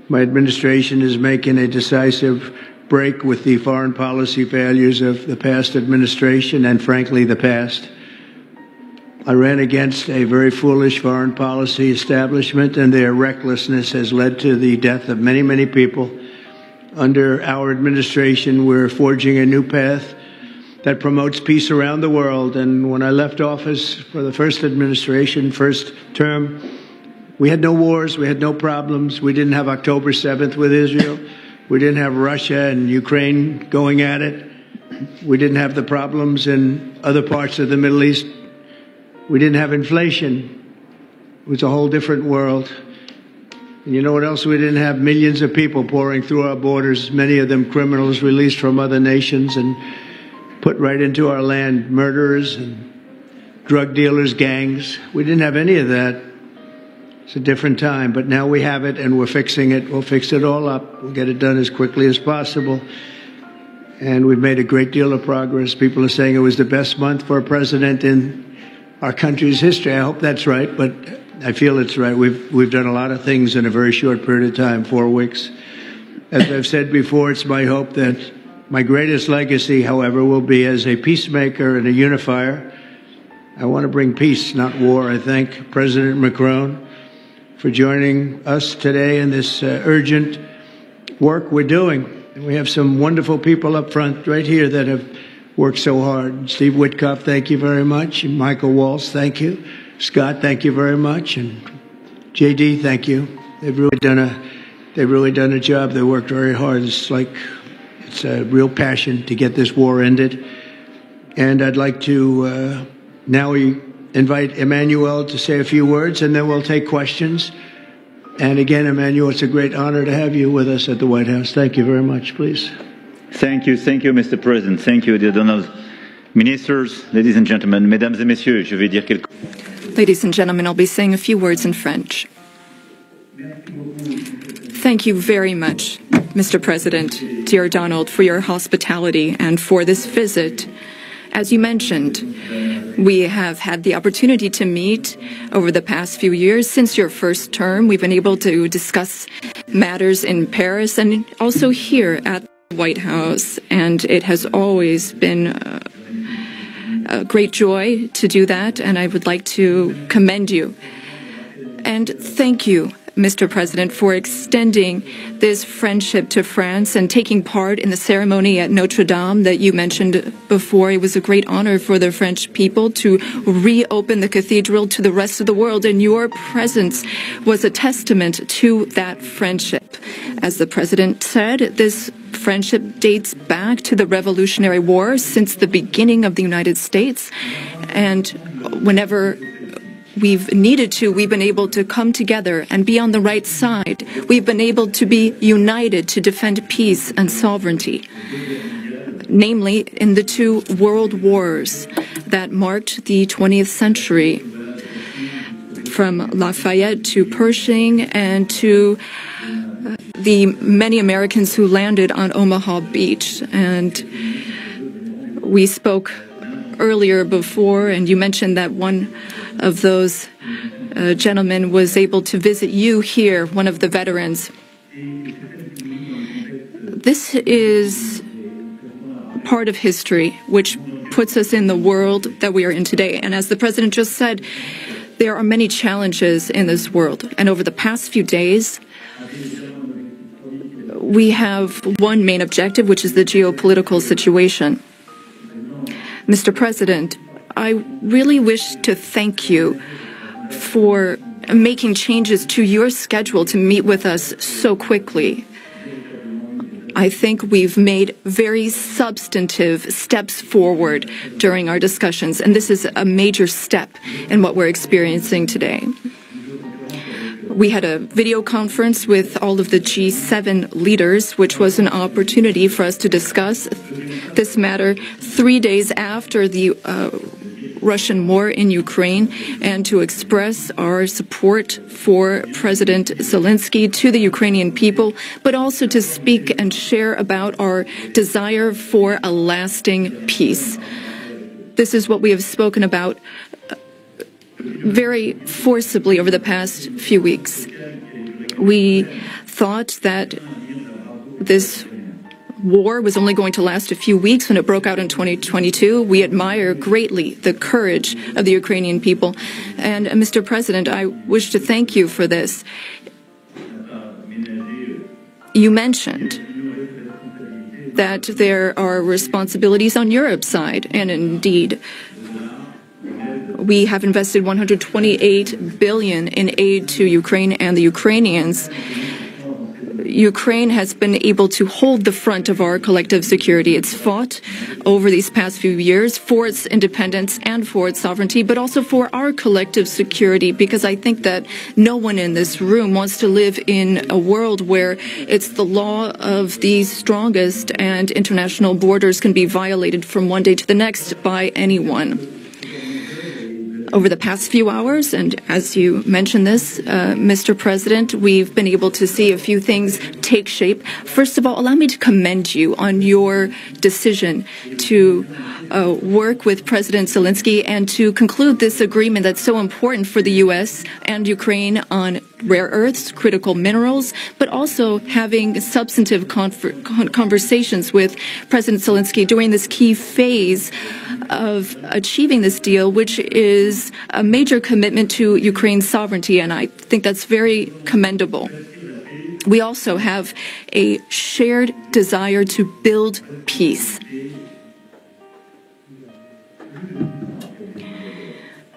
My administration is making a decisive break with the foreign policy failures of the past administration and, frankly, the past. I ran against a very foolish foreign policy establishment, and their recklessness has led to the death of many, many people. Under our administration, we're forging a new path that promotes peace around the world. And when I left office for the first administration, first term, we had no wars, we had no problems. We didn't have October seventh with Israel. We didn't have Russia and Ukraine going at it. We didn't have the problems in other parts of the Middle East. We didn't have inflation. It was a whole different world. And you know what else? We didn't have millions of people pouring through our borders, many of them criminals released from other nations and put right into our land, murderers and drug dealers, gangs. We didn't have any of that. It's a different time, but now we have it and we're fixing it. We'll fix it all up. We'll get it done as quickly as possible. And we've made a great deal of progress. People are saying it was the best month for a president in our country's history. I hope that's right, but I feel it's right. We've, we've done a lot of things in a very short period of time, four weeks. As I've said before, it's my hope that my greatest legacy, however, will be as a peacemaker and a unifier. I want to bring peace, not war. I thank President Macron for joining us today in this uh, urgent work we're doing. And we have some wonderful people up front right here that have worked so hard. Steve Witkoff, thank you very much. And Michael Waltz, thank you. Scott, thank you very much. And J D, thank you. They've really done a they've really done a job. They worked very hard. It's like it's a real passion to get this war ended. And I'd like to uh, now we invite Emmanuel to say a few words, and then we'll take questions. And again, Emmanuel, it's a great honor to have you with us at the White House. Thank you very much. Please. Thank you, thank you, Mister President. Thank you, dear Donald. Ministers, ladies and gentlemen, mesdames et messieurs, je vais dire quelques... Ladies and gentlemen, I'll be saying a few words in French. Thank you very much, Mister President, dear Donald, for your hospitality and for this visit. As you mentioned, we have had the opportunity to meet over the past few years. Since your first term, we've been able to discuss matters in Paris and also here at the White House, and it has always been uh, a great joy to do that, and I would like to commend you. And thank you, Mister President, for extending this friendship to France and taking part in the ceremony at Notre Dame that you mentioned before. It was a great honor for the French people to reopen the cathedral to the rest of the world, and your presence was a testament to that friendship. As the president said, this friendship dates back to the Revolutionary War, since the beginning of the United States. And whenever we've needed to, we've been able to come together and be on the right side. We've been able to be united to defend peace and sovereignty, namely in the two world wars that marked the twentieth century, from Lafayette to Pershing and to the many Americans who landed on Omaha Beach. And we spoke earlier before, and you mentioned that one of those uh, gentlemen was able to visit you here, one of the veterans. This is part of history which puts us in the world that we are in today. And as the president just said, there are many challenges in this world. And over the past few days, we have one main objective, which is the geopolitical situation. Mister President, I really wish to thank you for making changes to your schedule to meet with us so quickly. I think we've made very substantive steps forward during our discussions, and this is a major step in what we're experiencing today. We had a video conference with all of the G seven leaders, which was an opportunity for us to discuss this matter three days after the uh, Russian war in Ukraine and to express our support for President Zelensky to the Ukrainian people, but also to speak and share about our desire for a lasting peace. This is what we have spoken about very forcibly over the past few weeks. We thought that this war was only going to last a few weeks when it broke out in twenty twenty-two. We admire greatly the courage of the Ukrainian people. And, uh, Mister President, I wish to thank you for this. You mentioned that there are responsibilities on Europe's side, and indeed, we have invested one hundred twenty-eight billion in aid to Ukraine and the Ukrainians. Ukraine has been able to hold the front of our collective security. It's fought over these past few years for its independence and for its sovereignty, but also for our collective security, because I think that no one in this room wants to live in a world where it's the law of the strongest and international borders can be violated from one day to the next by anyone. Over the past few hours, and as you mentioned this, uh, Mister President, we've been able to see a few things take shape. First of all, allow me to commend you on your decision to uh, work with President Zelensky and to conclude this agreement that's so important for the U S and Ukraine on rare earths, critical minerals, but also having substantive conver- con- conversations with President Zelensky during this key phase of achieving this deal, which is a major commitment to Ukraine's sovereignty, and I think that's very commendable. We also have a shared desire to build peace.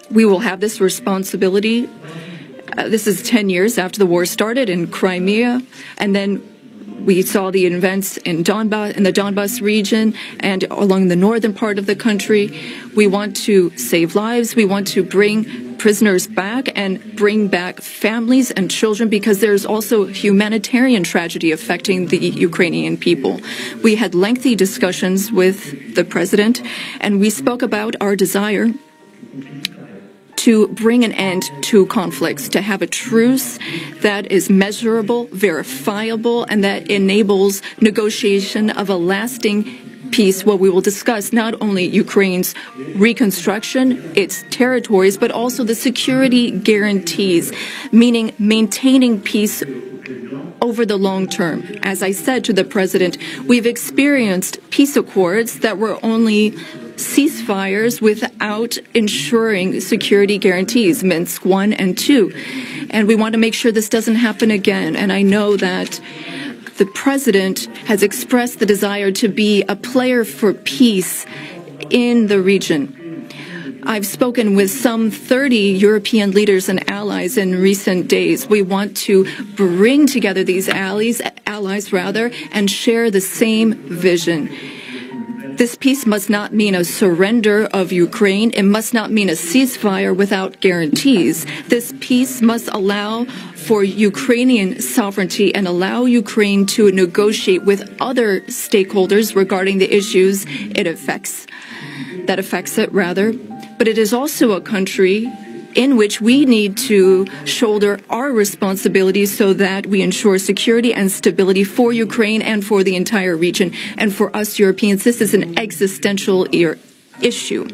We will have this responsibility. Uh, this is ten years after the war started in Crimea, and then We saw the events in Donbas, in the Donbas region and along the northern part of the country. We want to save lives. We want to bring prisoners back and bring back families and children, because there is also humanitarian tragedy affecting the Ukrainian people. We had lengthy discussions with the president, and we spoke about our desire to bring an end to conflicts, to have a truce that is measurable, verifiable, and that enables negotiation of a lasting peace where we will discuss not only Ukraine's reconstruction, its territories, but also the security guarantees, meaning maintaining peace over the long term. As I said to the president, we've experienced peace accords that were only ceasefires without ensuring security guarantees, Minsk one and two. And we want to make sure this doesn't happen again. And I know that the president has expressed the desire to be a player for peace in the region. I've spoken with some thirty European leaders and allies in recent days. We want to bring together these allies, allies rather, and share the same vision. This peace must not mean a surrender of Ukraine. It must not mean a ceasefire without guarantees. This peace must allow for Ukrainian sovereignty and allow Ukraine to negotiate with other stakeholders regarding the issues it affects, that affects it, rather. But it is also a country in which we need to shoulder our responsibilities so that we ensure security and stability for Ukraine and for the entire region. And for us Europeans, this is an existential ir- issue.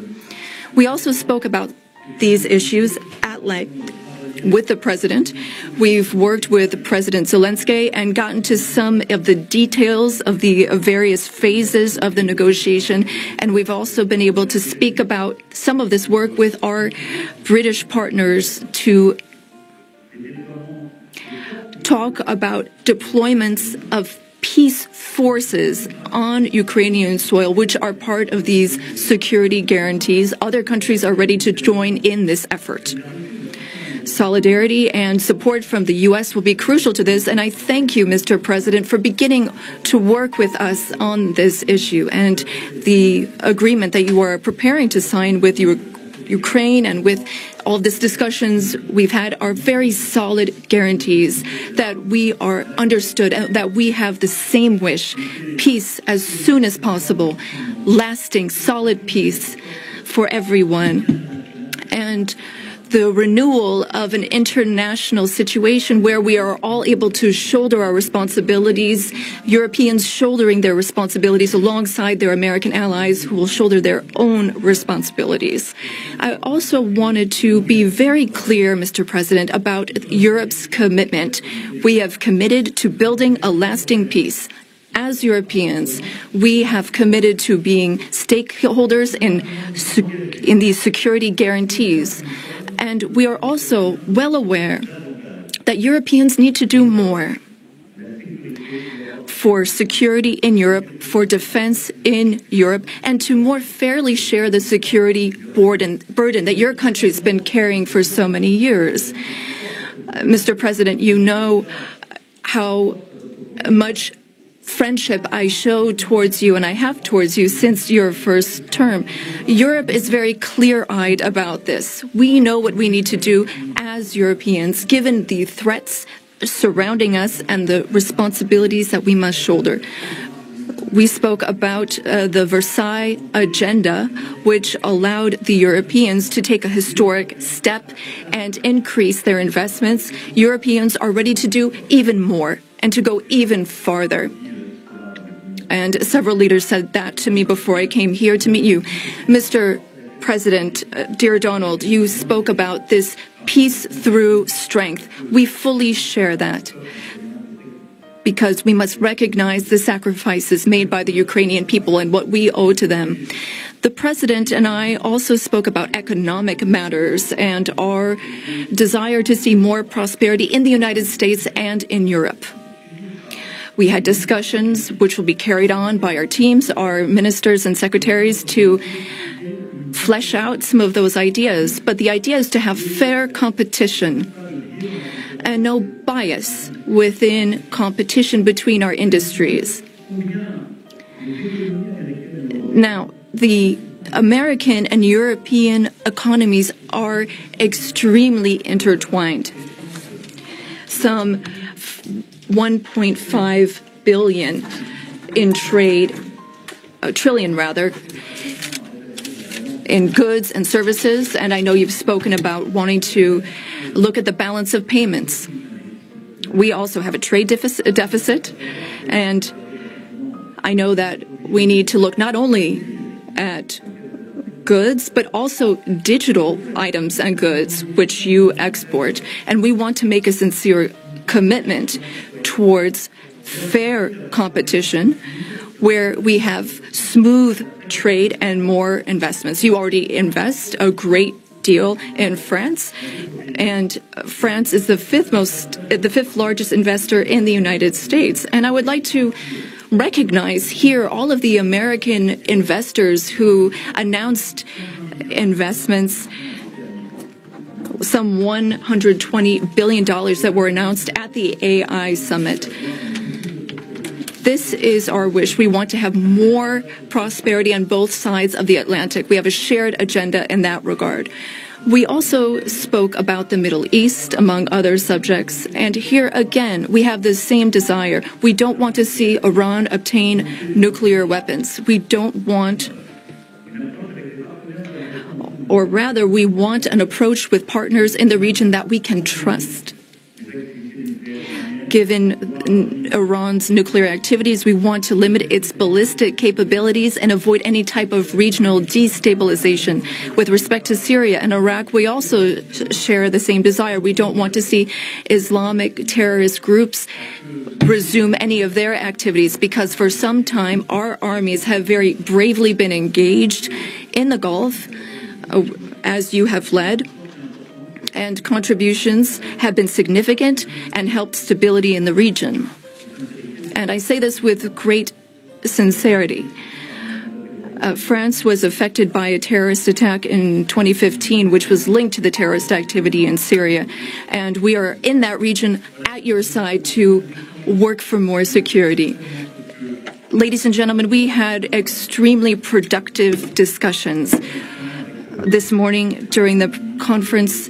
We also spoke about these issues at length with the president. We've worked with President Zelensky and gotten to some of the details of the various phases of the negotiation. And we've also been able to speak about some of this work with our British partners to talk about deployments of peace forces on Ukrainian soil, which are part of these security guarantees. Other countries are ready to join in this effort. Solidarity and support from the U S will be crucial to this, and I thank you, Mister President, for beginning to work with us on this issue and the agreement that you are preparing to sign with your Ukraine and with all these discussions we've had are very solid guarantees that we are understood and that we have the same wish, peace as soon as possible, lasting, solid peace for everyone. And the renewal of an international situation where we are all able to shoulder our responsibilities, Europeans shouldering their responsibilities alongside their American allies who will shoulder their own responsibilities. I also wanted to be very clear, Mister President, about Europe's commitment. We have committed to building a lasting peace. As Europeans, we have committed to being stakeholders in, in these security guarantees. And we are also well aware that Europeans need to do more for security in Europe, for defense in Europe, and to more fairly share the security burden, burden that your country has been carrying for so many years. Uh, Mister President, you know how much friendship I show towards you and I have towards you since your first term. Europe is very clear eyed about this. We know what we need to do as Europeans, given the threats surrounding us and the responsibilities that we must shoulder. We spoke about uh, the Versailles agenda, which allowed the Europeans to take a historic step and increase their investments. Europeans are ready to do even more and to go even farther. And several leaders said that to me before I came here to meet you. Mister President, uh, dear Donald, you spoke about this peace through strength. We fully share that because we must recognize the sacrifices made by the Ukrainian people and what we owe to them. The president and I also spoke about economic matters and our desire to see more prosperity in the United States and in Europe. We had discussions which will be carried on by our teams, our ministers and secretaries, to flesh out some of those ideas. But the idea is to have fair competition. and no bias within competition between our industries. Now, the American and European economies are extremely intertwined. Some one point five billion in trade, a trillion rather, in goods and services, and I know you've spoken about wanting to look at the balance of payments. We also have a trade defici- deficit, and I know that we need to look not only at goods, but also digital items and goods which you export. And we want to make a sincere commitment towards fair competition where we have smooth trade and more investments. You already invest a great deal in France, and France is the fifth most, the fifth largest investor in the United States. And I would like to recognize here all of the American investors who announced investments, some one hundred twenty billion dollars that were announced at the A I summit. This is our wish. We want to have more prosperity on both sides of the Atlantic. We have a shared agenda in that regard. We also spoke about the Middle East, among other subjects. And here again, we have the same desire. We don't want to see Iran obtain nuclear weapons. We don't want, or rather, we want an approach with partners in the region that we can trust. Given Iran's nuclear activities, we want to limit its ballistic capabilities and avoid any type of regional destabilization. With respect to Syria and Iraq, we also share the same desire. We don't want to see Islamic terrorist groups resume any of their activities, because for some time our armies have very bravely been engaged in the Gulf, uh, as you have led, and contributions have been significant and helped stability in the region. And I say this with great sincerity. Uh, France was affected by a terrorist attack in twenty fifteen, which was linked to the terrorist activity in Syria. And we are in that region at your side to work for more security. Ladies and gentlemen, we had extremely productive discussions this morning during the conference,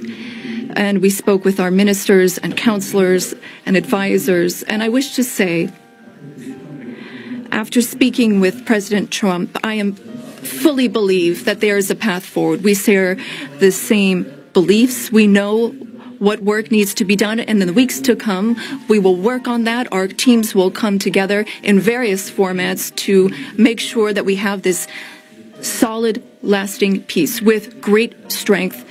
and we spoke with our ministers and counselors and advisors. And I wish to say, after speaking with President Trump, I am fully believe that there is a path forward. We share the same beliefs. We know what work needs to be done, and in the weeks to come, we will work on that. Our teams will come together in various formats to make sure that we have this solid, lasting peace with great strength.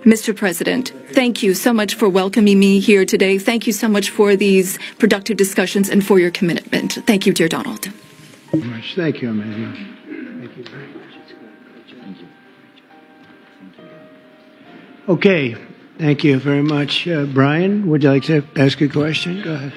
Mister President, thank you so much for welcoming me here today. Thank you so much for these productive discussions and for your commitment. Thank you, dear Donald. Much. Thank you, Emmanuel. Thank you very much. Okay. Thank you very much. Uh, Brian, would you like to ask a question? Go ahead.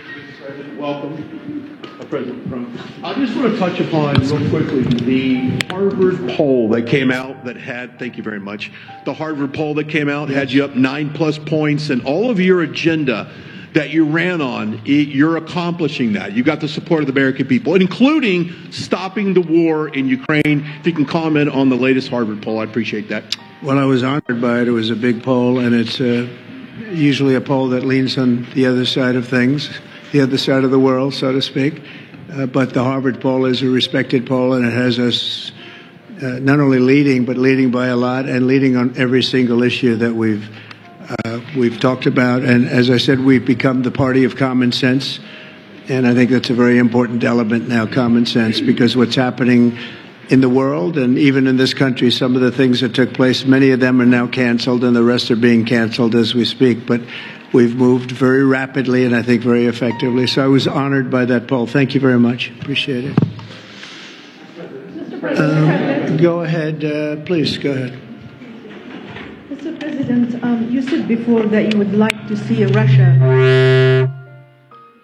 Welcome, uh, President Trump. I just want to touch upon real quickly the Harvard poll that came out that had, thank you very much, the Harvard poll that came out had you up nine plus points, and all of your agenda that you ran on, it, you're accomplishing that. You got the support of the American people, including stopping the war in Ukraine. If you can comment on the latest Harvard poll, I appreciate that. Well, I was honored by it. It was a big poll, and it's uh, usually a poll that leans on the other side of things, the other side of the world, so to speak. Uh, but the Harvard poll is a respected poll, and it has us uh, not only leading, but leading by a lot, and leading on every single issue that we've uh, we've talked about. And as I said, we've become the party of common sense. And I think that's a very important element now, common sense, because what's happening in the world and even in this country, some of the things that took place, many of them are now canceled, and the rest are being canceled as we speak. But we've moved very rapidly and I think very effectively. So I was honored by that poll. Thank you very much. Appreciate it. Um, go ahead, uh, please, go ahead. Mister President, um, you said before that you would like to see Russia.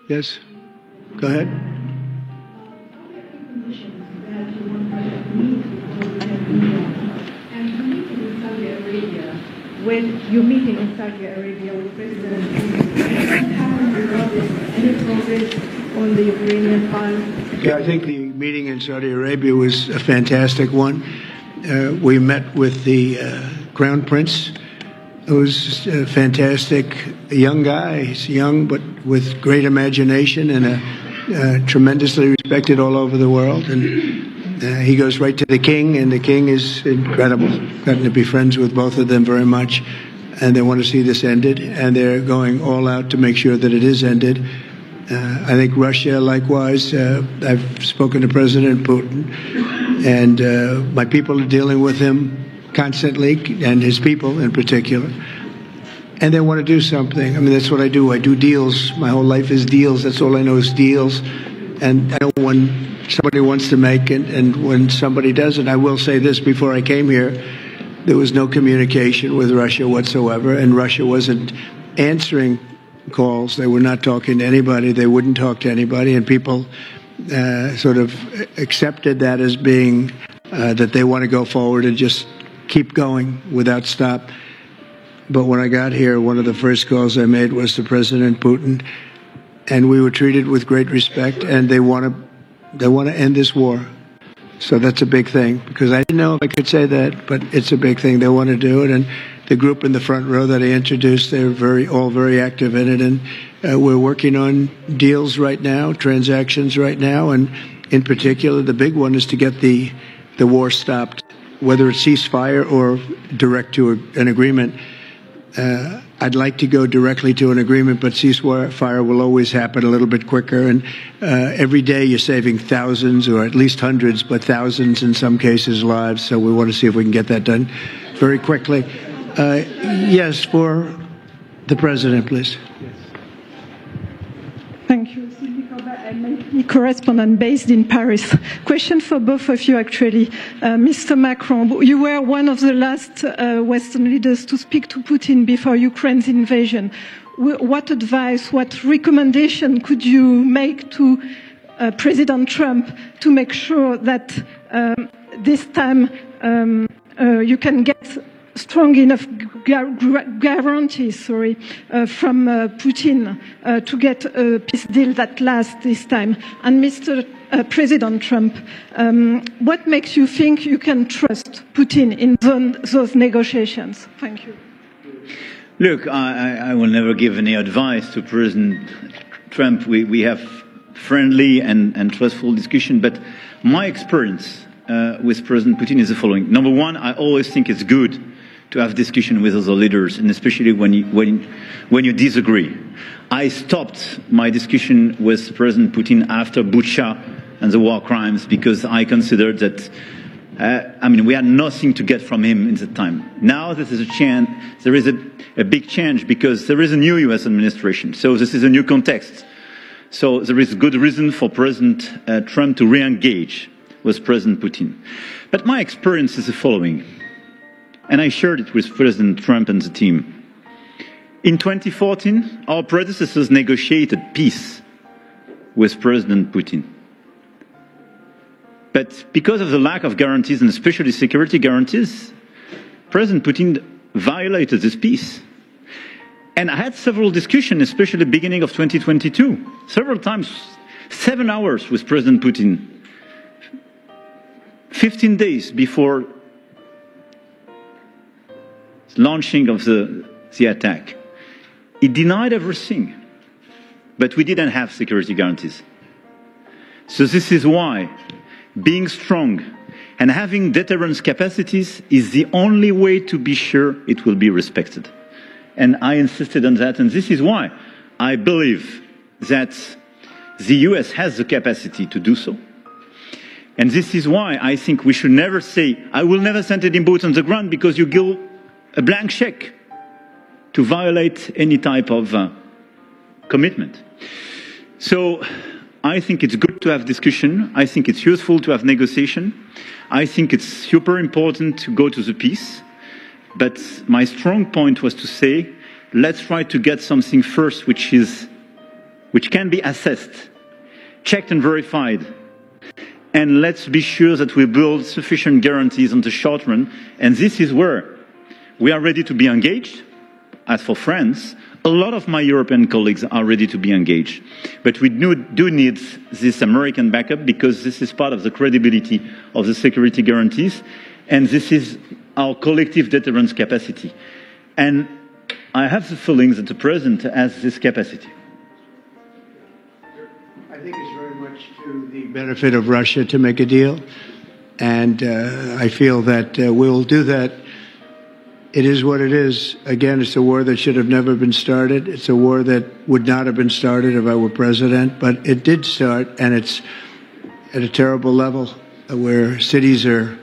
Yes, go ahead. Conditions that you want Russia to meet before you can do that. And you meeting with Saudi Arabia, When you're meeting in Saudi Arabia with President Putin, what happened regarding any progress on the Ukrainian file? Yeah, I think the meeting in Saudi Arabia was a fantastic one. Uh, we met with the uh, Crown Prince, who's a fantastic young guy. He's young, but with great imagination and a, uh, tremendously respected all over the world. And uh, he goes right to the king, and the king is incredible. Gotten to be friends with both of them very much, and they want to see this ended, and they're going all out to make sure that it is ended. Uh, I think Russia, likewise. Uh, I've spoken to President Putin, and uh, my people are dealing with him constantly, and his people in particular. And they want to do something. I mean, that's what I do. I do deals. My whole life is deals. That's all I know is deals. And I know when somebody wants to make it, and when somebody doesn't. I will say this: before I came here, there was no communication with Russia whatsoever, and Russia wasn't answering calls. They were not talking to anybody. They wouldn't talk to anybody, and people uh, sort of accepted that as being uh, that they want to go forward and just keep going without stop. But when I got here, one of the first calls I made was to President Putin, and we were treated with great respect, and they want to they want to end this war. So that's a big thing, because I didn't know if I could say that, but it's a big thing. They want to do it, and the group in the front row that I introduced, they're very all very active in it, and uh, we're working on deals right now, transactions right now, and in particular, the big one is to get the the war stopped, whether it's ceasefire or direct to an agreement. Uh, I'd like to go directly to an agreement, but ceasefire will always happen a little bit quicker. And uh, every day you're saving thousands, or at least hundreds, but thousands in some cases, lives. So we want to see if we can get that done very quickly. Uh, yes, for the president, please. Thank you. Sylvie Corbett, M L P correspondent based in Paris. Question for both of you, actually. Uh, Mister Macron, you were one of the last uh, Western leaders to speak to Putin before Ukraine's invasion. What advice, what recommendation could you make to uh, President Trump to make sure that um, this time um, uh, you can get strong enough guarantees, sorry, uh, from uh, Putin uh, to get a peace deal that lasts this time? And Mister Uh, President Trump, um, what makes you think you can trust Putin in those negotiations? Thank you. Look, I, I will never give any advice to President Trump. We, we have friendly and, and trustful discussion, but my experience uh, with President Putin is the following. Number one, I always think it's good to have discussion with other leaders, and especially when you, when, when you disagree. I stopped my discussion with President Putin after Bucha and the war crimes because I considered that, uh, I mean, we had nothing to get from him in that time. Now that there's a chance, there is a, a big change because there is a new U S administration. So this is a new context. So there is good reason for President uh, Trump to re-engage with President Putin. But my experience is the following, and I shared it with President Trump and the team. In twenty fourteen, our predecessors negotiated peace with President Putin. But because of the lack of guarantees, and especially security guarantees, President Putin violated this peace. And I had several discussions, especially beginning of twenty twenty-two, several times, seven hours with President Putin, fifteen days before launching of the, the attack. He denied everything, but we didn't have security guarantees. So this is why being strong and having deterrence capacities is the only way to be sure it will be respected. And I insisted on that, and this is why I believe that the U S has the capacity to do so. And this is why I think we should never say, I will never send any boots on the ground, because you give a blank check to violate any type of uh, commitment. So I think it's good to have discussion. I think it's useful to have negotiation. I think it's super important to go to the peace. But my strong point was to say, let's try to get something first which is which can be assessed, checked and verified. And let's be sure that we build sufficient guarantees on the short run. And this is where We are ready to be engaged. As for France, a lot of my European colleagues are ready to be engaged. But we do, do need this American backup because this is part of the credibility of the security guarantees, and this is our collective deterrence capacity. And I have the feeling that the president has this capacity. I think it's very much to the benefit of Russia to make a deal. And uh, I feel that uh, we'll do that. It is what it is. Again, it's a war that should have never been started. It's a war that would not have been started if I were president, but it did start, and it's at a terrible level where cities are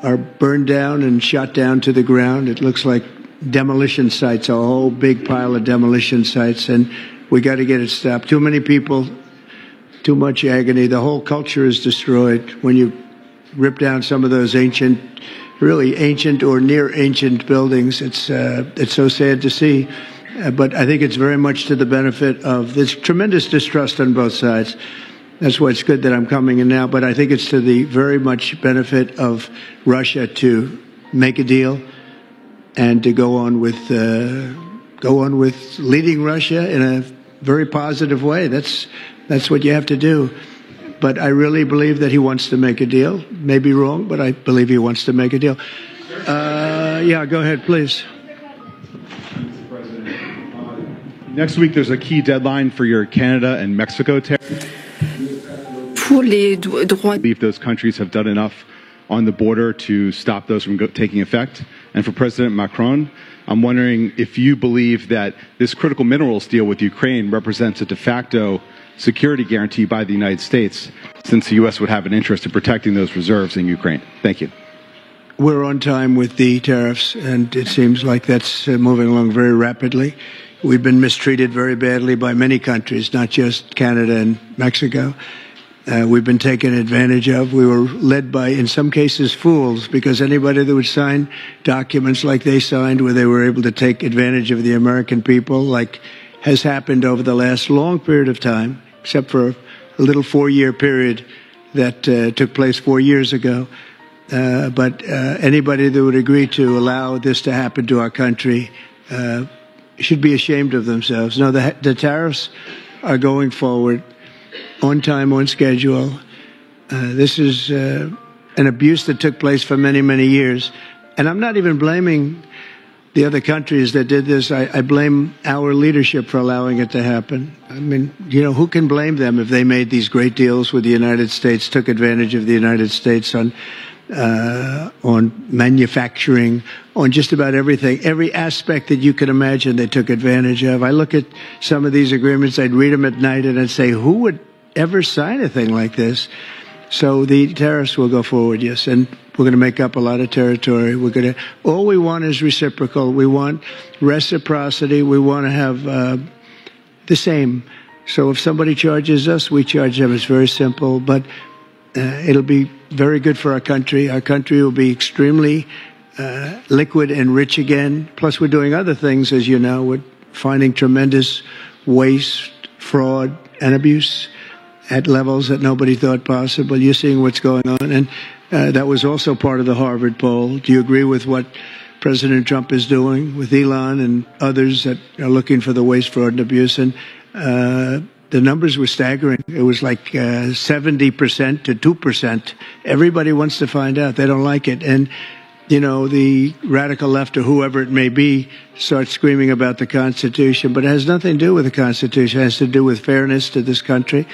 are burned down and shot down to the ground. It looks like demolition sites, a whole big pile of demolition sites, and we got to get it stopped. Too many people, too much agony. The whole culture is destroyed when you rip down some of those ancient, really ancient or near ancient buildings. It's uh, it's so sad to see, uh, but I think it's very much to the benefit of this tremendous distrust on both sides. That's why it's good that I'm coming in now, but I think it's to the very much benefit of Russia to make a deal and to go on with uh, go on with leading Russia in a very positive way. That's that's what you have to do. But I really believe that he wants to make a deal. Maybe wrong, but I believe he wants to make a deal. Uh, yeah, go ahead, please. Next week, there's a key deadline for your Canada and Mexico tariffs. Pour les droits. I believe those countries have done enough on the border to stop those from taking effect. And for President Macron, I'm wondering if you believe that this critical minerals deal with Ukraine represents a de facto security guarantee by the United States, since the U S would have an interest in protecting those reserves in Ukraine. Thank you. We're on time with the tariffs, and it seems like that's uh, moving along very rapidly. We've been mistreated very badly by many countries, not just Canada and Mexico. Uh, we've been taken advantage of. We were led by, in some cases, fools, because anybody that would sign documents like they signed, where they were able to take advantage of the American people, like has happened over the last long period of time, except for a little four year period that uh, took place four years ago. Uh, but uh, anybody that would agree to allow this to happen to our country uh, should be ashamed of themselves. No, the, the tariffs are going forward on time, on schedule. Uh, this is uh, an abuse that took place for many, many years. And I'm not even blaming the other countries that did this, I, I blame our leadership for allowing it to happen. I mean, you know, who can blame them if they made these great deals with the United States, took advantage of the United States on uh, on manufacturing, on just about everything, every aspect that you could imagine they took advantage of. I look at some of these agreements, I'd read them at night, and I'd say, who would ever sign a thing like this? So the tariffs will go forward, yes, and we're going to make up a lot of territory. We're going to. All we want is reciprocal. We want reciprocity. We want to have uh, the same. So if somebody charges us, we charge them. It's very simple, but uh, it'll be very good for our country. Our country will be extremely uh, liquid and rich again. Plus, we're doing other things, as you know. We're finding tremendous waste, fraud, and abuse at levels that nobody thought possible. You're seeing what's going on. And uh, that was also part of the Harvard poll. Do you agree with what President Trump is doing with Elon and others that are looking for the waste, fraud, and abuse? And uh, the numbers were staggering. It was like uh, seventy percent to two percent. Everybody wants to find out. They don't like it. And you know, the radical left or whoever it may be starts screaming about the Constitution, but it has nothing to do with the Constitution. It has to do with fairness to this country.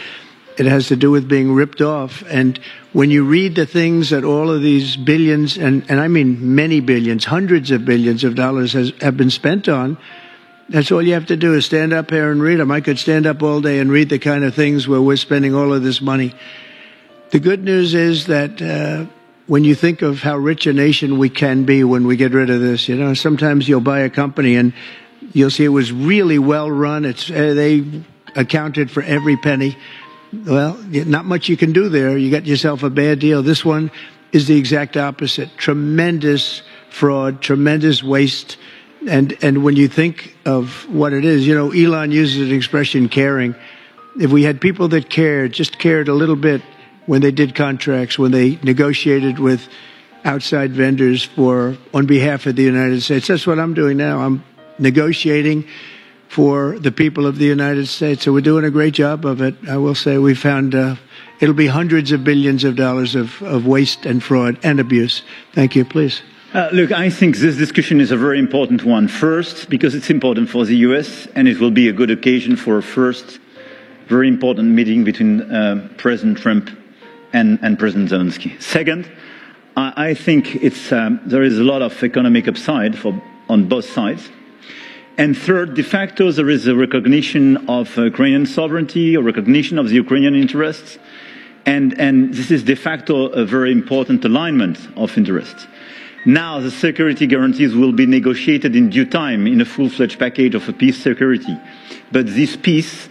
It has to do with being ripped off. And when you read the things that all of these billions, and, and I mean many billions, hundreds of billions of dollars has, have been spent on, that's all you have to do is stand up here and read them. I could stand up all day and read the kind of things where we're spending all of this money. The good news is that uh, when you think of how rich a nation we can be when we get rid of this, you know, sometimes you'll buy a company and you'll see it was really well run. It's uh, they accounted for every penny. Well, not much you can do there. You got yourself a bad deal. This one is the exact opposite. Tremendous fraud, tremendous waste. And and when you think of what it is, you know, Elon uses an expression, caring. If we had people that cared, just cared a little bit when they did contracts, when they negotiated with outside vendors for on behalf of the United States. That's what I'm doing now. I'm negotiating for the people of the United States. So we're doing a great job of it. I will say we found uh, it'll be hundreds of billions of dollars of, of waste and fraud and abuse. Thank you. Please. Uh, look, I think this discussion is a very important one. First, because it's important for the U S, and it will be a good occasion for a first very important meeting between uh, President Trump and, and President Zelensky. Second, I, I think it's, um, there is a lot of economic upside for, on both sides. And third, de facto, there is a recognition of Ukrainian sovereignty, a recognition of the Ukrainian interests, and, and this is de facto a very important alignment of interests. Now, the security guarantees will be negotiated in due time in a full-fledged package of a peace security. But this peace,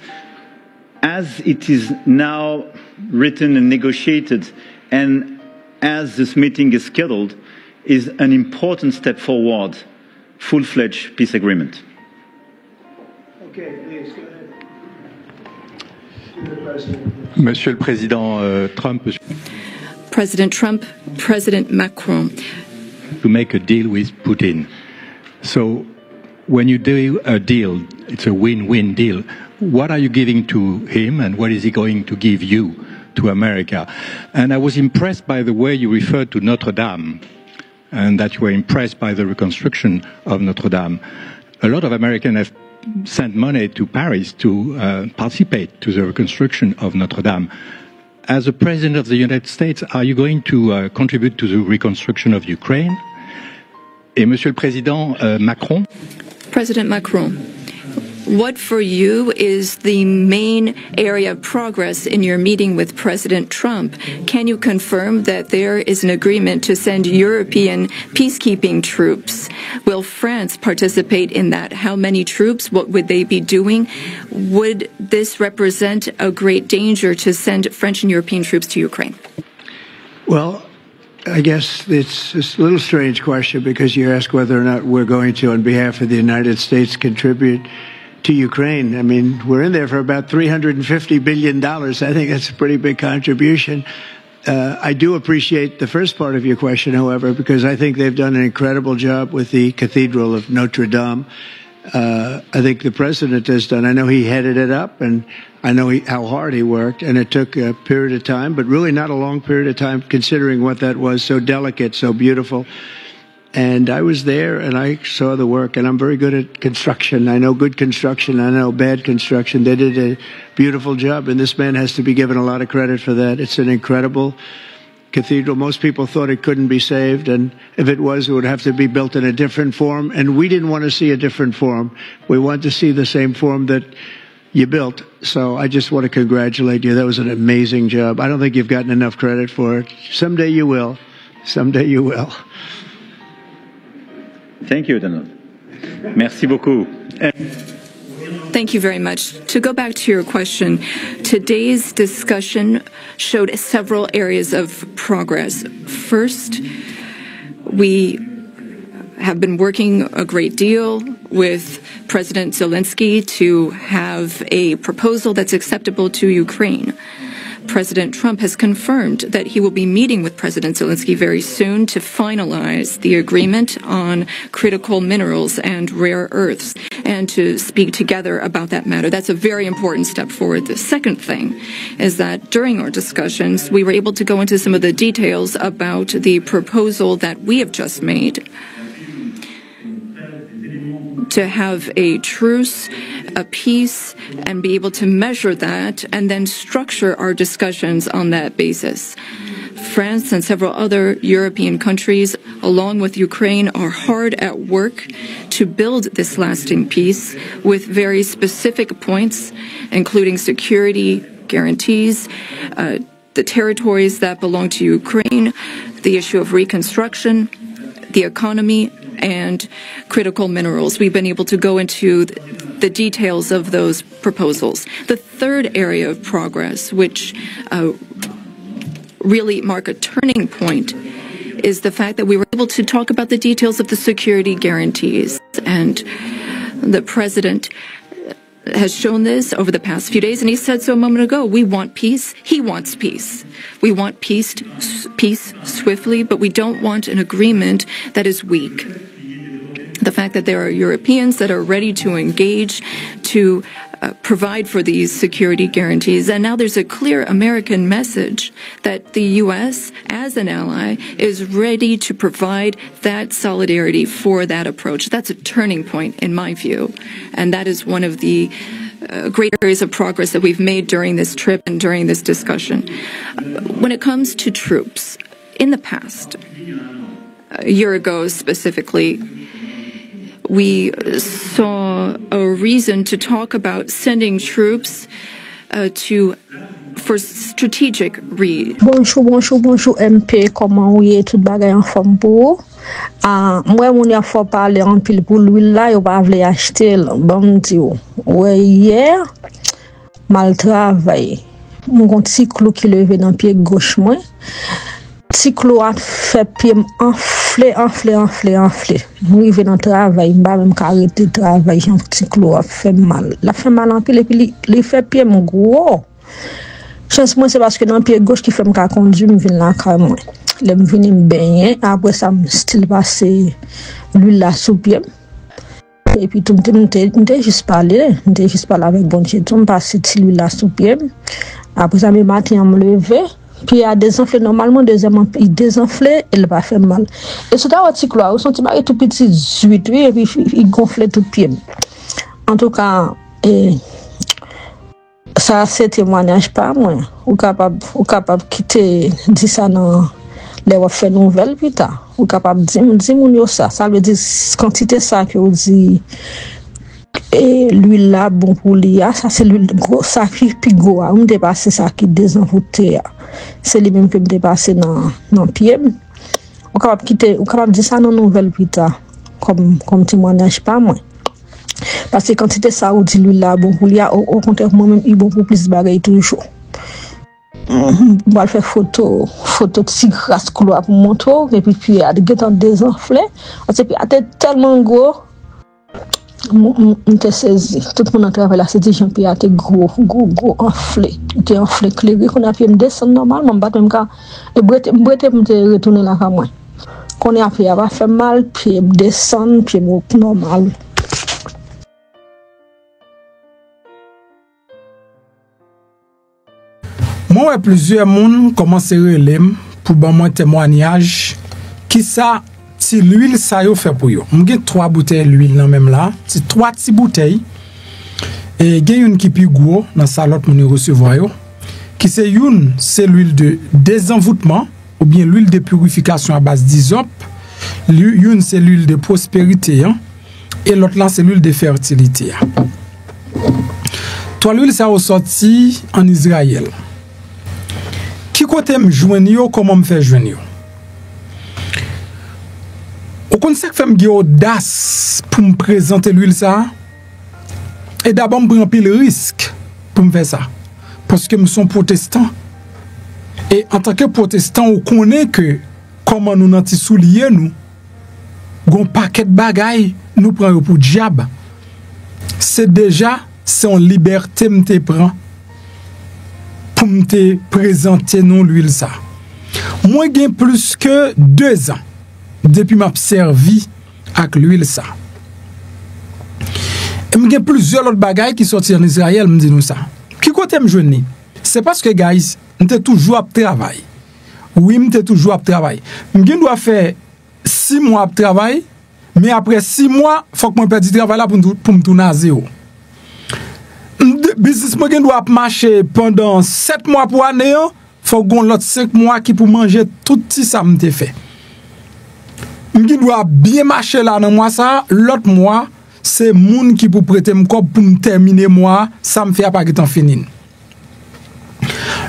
as it is now written and negotiated, and as this meeting is scheduled, is an important step forward, full-fledged peace agreement. Okay, please, go ahead. Monsieur le Président euh, Trump, President Trump, President Macron. To make a deal with Putin. So, when you do a deal, it's a win-win deal. What are you giving to him and what is he going to give you to America? And I was impressed by the way you referred to Notre Dame and that you were impressed by the reconstruction of Notre Dame. A lot of Americans have sent money to Paris to uh, participate to the reconstruction of Notre Dame. As the President of the United States, are you going to uh, contribute to the reconstruction of Ukraine? Et Monsieur le Président uh, Macron? President Macron, what for you is the main area of progress in your meeting with President Trump? Can you confirm that there is an agreement to send European peacekeeping troops? Will France participate in that? How many troops? What would they be doing? Would this represent a great danger to send French and European troops to Ukraine? Well, I guess it's, it's a little strange question because you ask whether or not we're going to, on behalf of the United States, contribute to Ukraine. I mean, we're in there for about three hundred fifty billion dollars. I think that's a pretty big contribution. Uh, I do appreciate the first part of your question, however, because I think they've done an incredible job with the Cathedral of Notre Dame. Uh, I think the president has done. I know he headed it up, and I know he, how hard he worked, and it took a period of time, but really not a long period of time considering what that was, so delicate, so beautiful. And I was there and I saw the work, and I'm very good at construction. I know good construction, I know bad construction. They did a beautiful job, and this man has to be given a lot of credit for that. It's an incredible cathedral. Most people thought it couldn't be saved, and if it was, it would have to be built in a different form. And we didn't want to see a different form. We want to see the same form that you built. So I just want to congratulate you. That was an amazing job. I don't think you've gotten enough credit for it. Someday you will. Someday you will. Thank you, Donald. Merci beaucoup. Thank you very much. To go back to your question, today's discussion showed several areas of progress. First, we have been working a great deal with President Zelensky to have a proposal that's acceptable to Ukraine. President Trump has confirmed that he will be meeting with President Zelensky very soon to finalize the agreement on critical minerals and rare earths and to speak together about that matter. That's a very important step forward. The second thing is that during our discussions, we were able to go into some of the details about the proposal that we have just made to have a truce, a peace, and be able to measure that and then structure our discussions on that basis. France and several other European countries, along with Ukraine, are hard at work to build this lasting peace with very specific points, including security guarantees, uh, the territories that belong to Ukraine, the issue of reconstruction, the economy, and critical minerals. We've been able to go into the details of those proposals. The third area of progress, which uh, really mark a turning point, is the fact that we were able to talk about the details of the security guarantees. And the president has shown this over the past few days, and he said so a moment ago. We want peace. He wants peace. We want peace, peace swiftly, but we don't want an agreement that is weak. The fact that there are Europeans that are ready to engage to uh, provide for these security guarantees, and now there's a clear American message that the U S, as an ally, is ready to provide that solidarity for that approach. That's a turning point, in my view, and that is one of the uh, great areas of progress that we've made during this trip and during this discussion. When it comes to troops, in the past, a year ago specifically, we saw a reason to talk about sending troops uh, to for strategic reasons. Bonjou, bonjou, bonjou M P, kòman ou ye? Tout bagay anfòm pou ou? Ah, m wè moun y ap fè w pale anpil pou lwil la, yo pa vle achte l. Ban m di w, wè yè, m al travay. M gon ti klou ki leve nan pye goch mwen. Ti klou a fè pye m anfle, anfle, anfle, anfle. M rive nan travay, m pa menm ka rete travay, jan ti klou a fè m mal. L ap fè m mal anpil, epi li, li fè pye m gwo. Chans mwen, se paske nan pye goch ki fè m ka kondui, m vin lakay mwen. Lè m vini, m benyen, apre sa, m still pase lwil la sou pye m. Epi tou, m te, m te, m te jis pale, m te jis pale avèk Bondye tou, m pase ti lwil la sou pye m. Apre sa, men maten an, m leve, pye a dezanfle. Nòmalman, dezyèm an, li dezanfle e l pa fè m mal. E si w ta wè ti klou a, ou santi bagay tou piti zwit, wi, epi li gonfle tout pye m. Antouka, e, sa se temwayaj pa mwen. Ou kapab, ou kapab kite di sa nan lè w ap fè nouvèl pita. Ou kapab di, di moun yo sa. Sa vle di s- kantite sa ke w di e lwil la bon pou li a, sa se lwil gwo, sa ki pi gwo a. M te pase sa ki dezanvoute a. Se li menm ke m te pase nan, nan pye m. Ou kapab kite, ou kapab di sa nan nouvèl pita. Kòm, kòm temwayaj pa mwen. Paske kantite sa ou di lwil la bon pou li a, o, okontrè, mwen menm, li bon pou plis bagay toujou. M pral fè foto, foto ti kras klou a pou m montre w, epi pye a gentan dezanfle. Paske pye a te tèlman gwo, m, m, m te sezi. Tout moun nan travay la, se di jan pye a te gwo, gwo, gwo, anfle. Li te anfle klere, kounye a pye m desann nòmalman, m pa t menm ka, e brete, m brete pou m te retounen lakay mwen. Kounye a pye a pa fè m mal, pye m desann, pye m nòmal. Mwen wè plizyè moun kòmanse rele m pou ban mwen temwayaj kisa ti lwil sa yo fè pou yo. M gen twa boutèy lwil nan men m la, ti twa ti boutèy. E gen youn ki pi gwo nan sa lòt moun yo resevwa yo, ki se youn se lwil de dezanvoutman, oubyen lwil de pirifikasyon a baz dizòp, youn se lwil de pwosperite an, e lòt la se lwil de fètilite a. Twa lwil sa yo sòti ann Izrayèl. Ki kote m jwenn yo, kòman m fè jwenn yo? Ou konn sa k fè m gen odas pou m prezante lwil sa a? E dabò m pran anpil risk pou m fè sa. Paske m se yon pwotestan. E antanke pwotestan, ou konnen ke kòman nou nan ti soulye nou, gon pakèt bagay nou pran yo pou dyab. Se deja, se yon libète m te pran pou m te prezante nou lwil sa. Mwen gen plis ke dezan depi m ap sèvi ak lwil sa. E m gen plizyè lòt bagay ki sòti ann Izrayèl, m di nou sa. Ki kote m jwenn li? Se paske, guys, m te toujou ap travay. Wi, m te toujou ap travay. M gen dwa fè sis mwa ap travay, men apre sis mwa, fòk mwen pèdi travay la pou m tou- pou m tounen a zewo. M de- Biznis mwen gen dwa ap mache pandan sèt mwa pou ane an, fòk gon lòt senk mwa ki pou manje tout ti sa m te fè. M gen dwa ap byen mache la nan mwa sa a, lòt mwa, se moun ki pou prete m kòb pou m tèmine mwa a, sa m fè a pa gentan fini.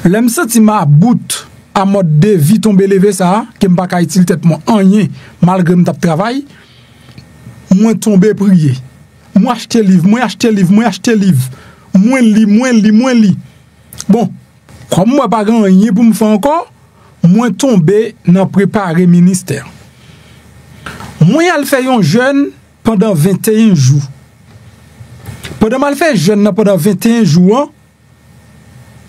Lè m santi m about a mòd de vi tonbe leve sa a, ke m pa ka itil tèt mwen anyen, malgre m t ap travay, mwen tonbe priye. Mwen achte liv, mwen achte liv, mwen achte liv. Mwen li, mwen li, mwen li. Bon, kòm m wè pa gen anyen pou m fè ankò, mwen tonbe nan prepare ministè. Mwen al fè yon jèn pandan venteyen jou. Pandan m al fè jèn nan pandan venteyen jou an,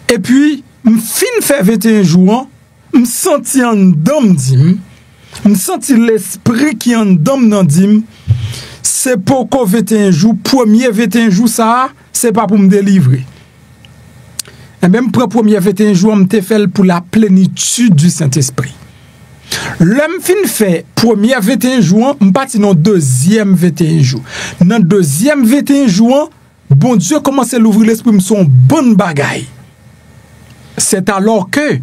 epi m fin fè venteyen jou an, m santi anndan m di m, m santi lespri ki anndan m nan di m, se poko venteyen jou, premye venteyen jou sa a, se pa pou m delivre. Enben, m pran premye venteyen jou an, m te fè l pou la plenitid di Sentespri. Lè m fin fè premye venteyen jou an, m pati nan dezyèm venteyen jou. Nan dezyèm venteyen jou an, Bondye kòmanse louvri lespri m sou yon bann bagay. Sètalò ke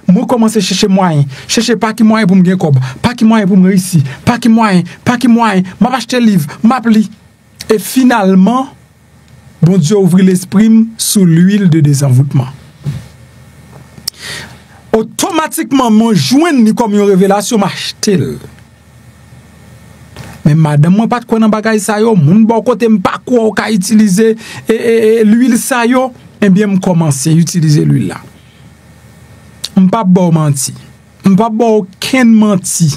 mwen kòmanse chèche mwayen, chèche pa ki mwayen pou m gen kòb, pa ki mwayen pou m reyisi, pa ki mwayen, pa ki mwayen, m ap achte liv, m ap li. E finalman, Bondye ouvri lespri m sou lwil de dezanvoutman. Otomatikman, mwen jwenn li kòm yon revelasyon, m achte l. Men madanm mwen pa t kwè nan bagay sa yo, moun bò kote m pa kwè w ka itilize e, e, e, lwil sa yo, ebyen m kòmanse itilize lwil la. M p ap ba w manti. M p ap ba w okenn manti.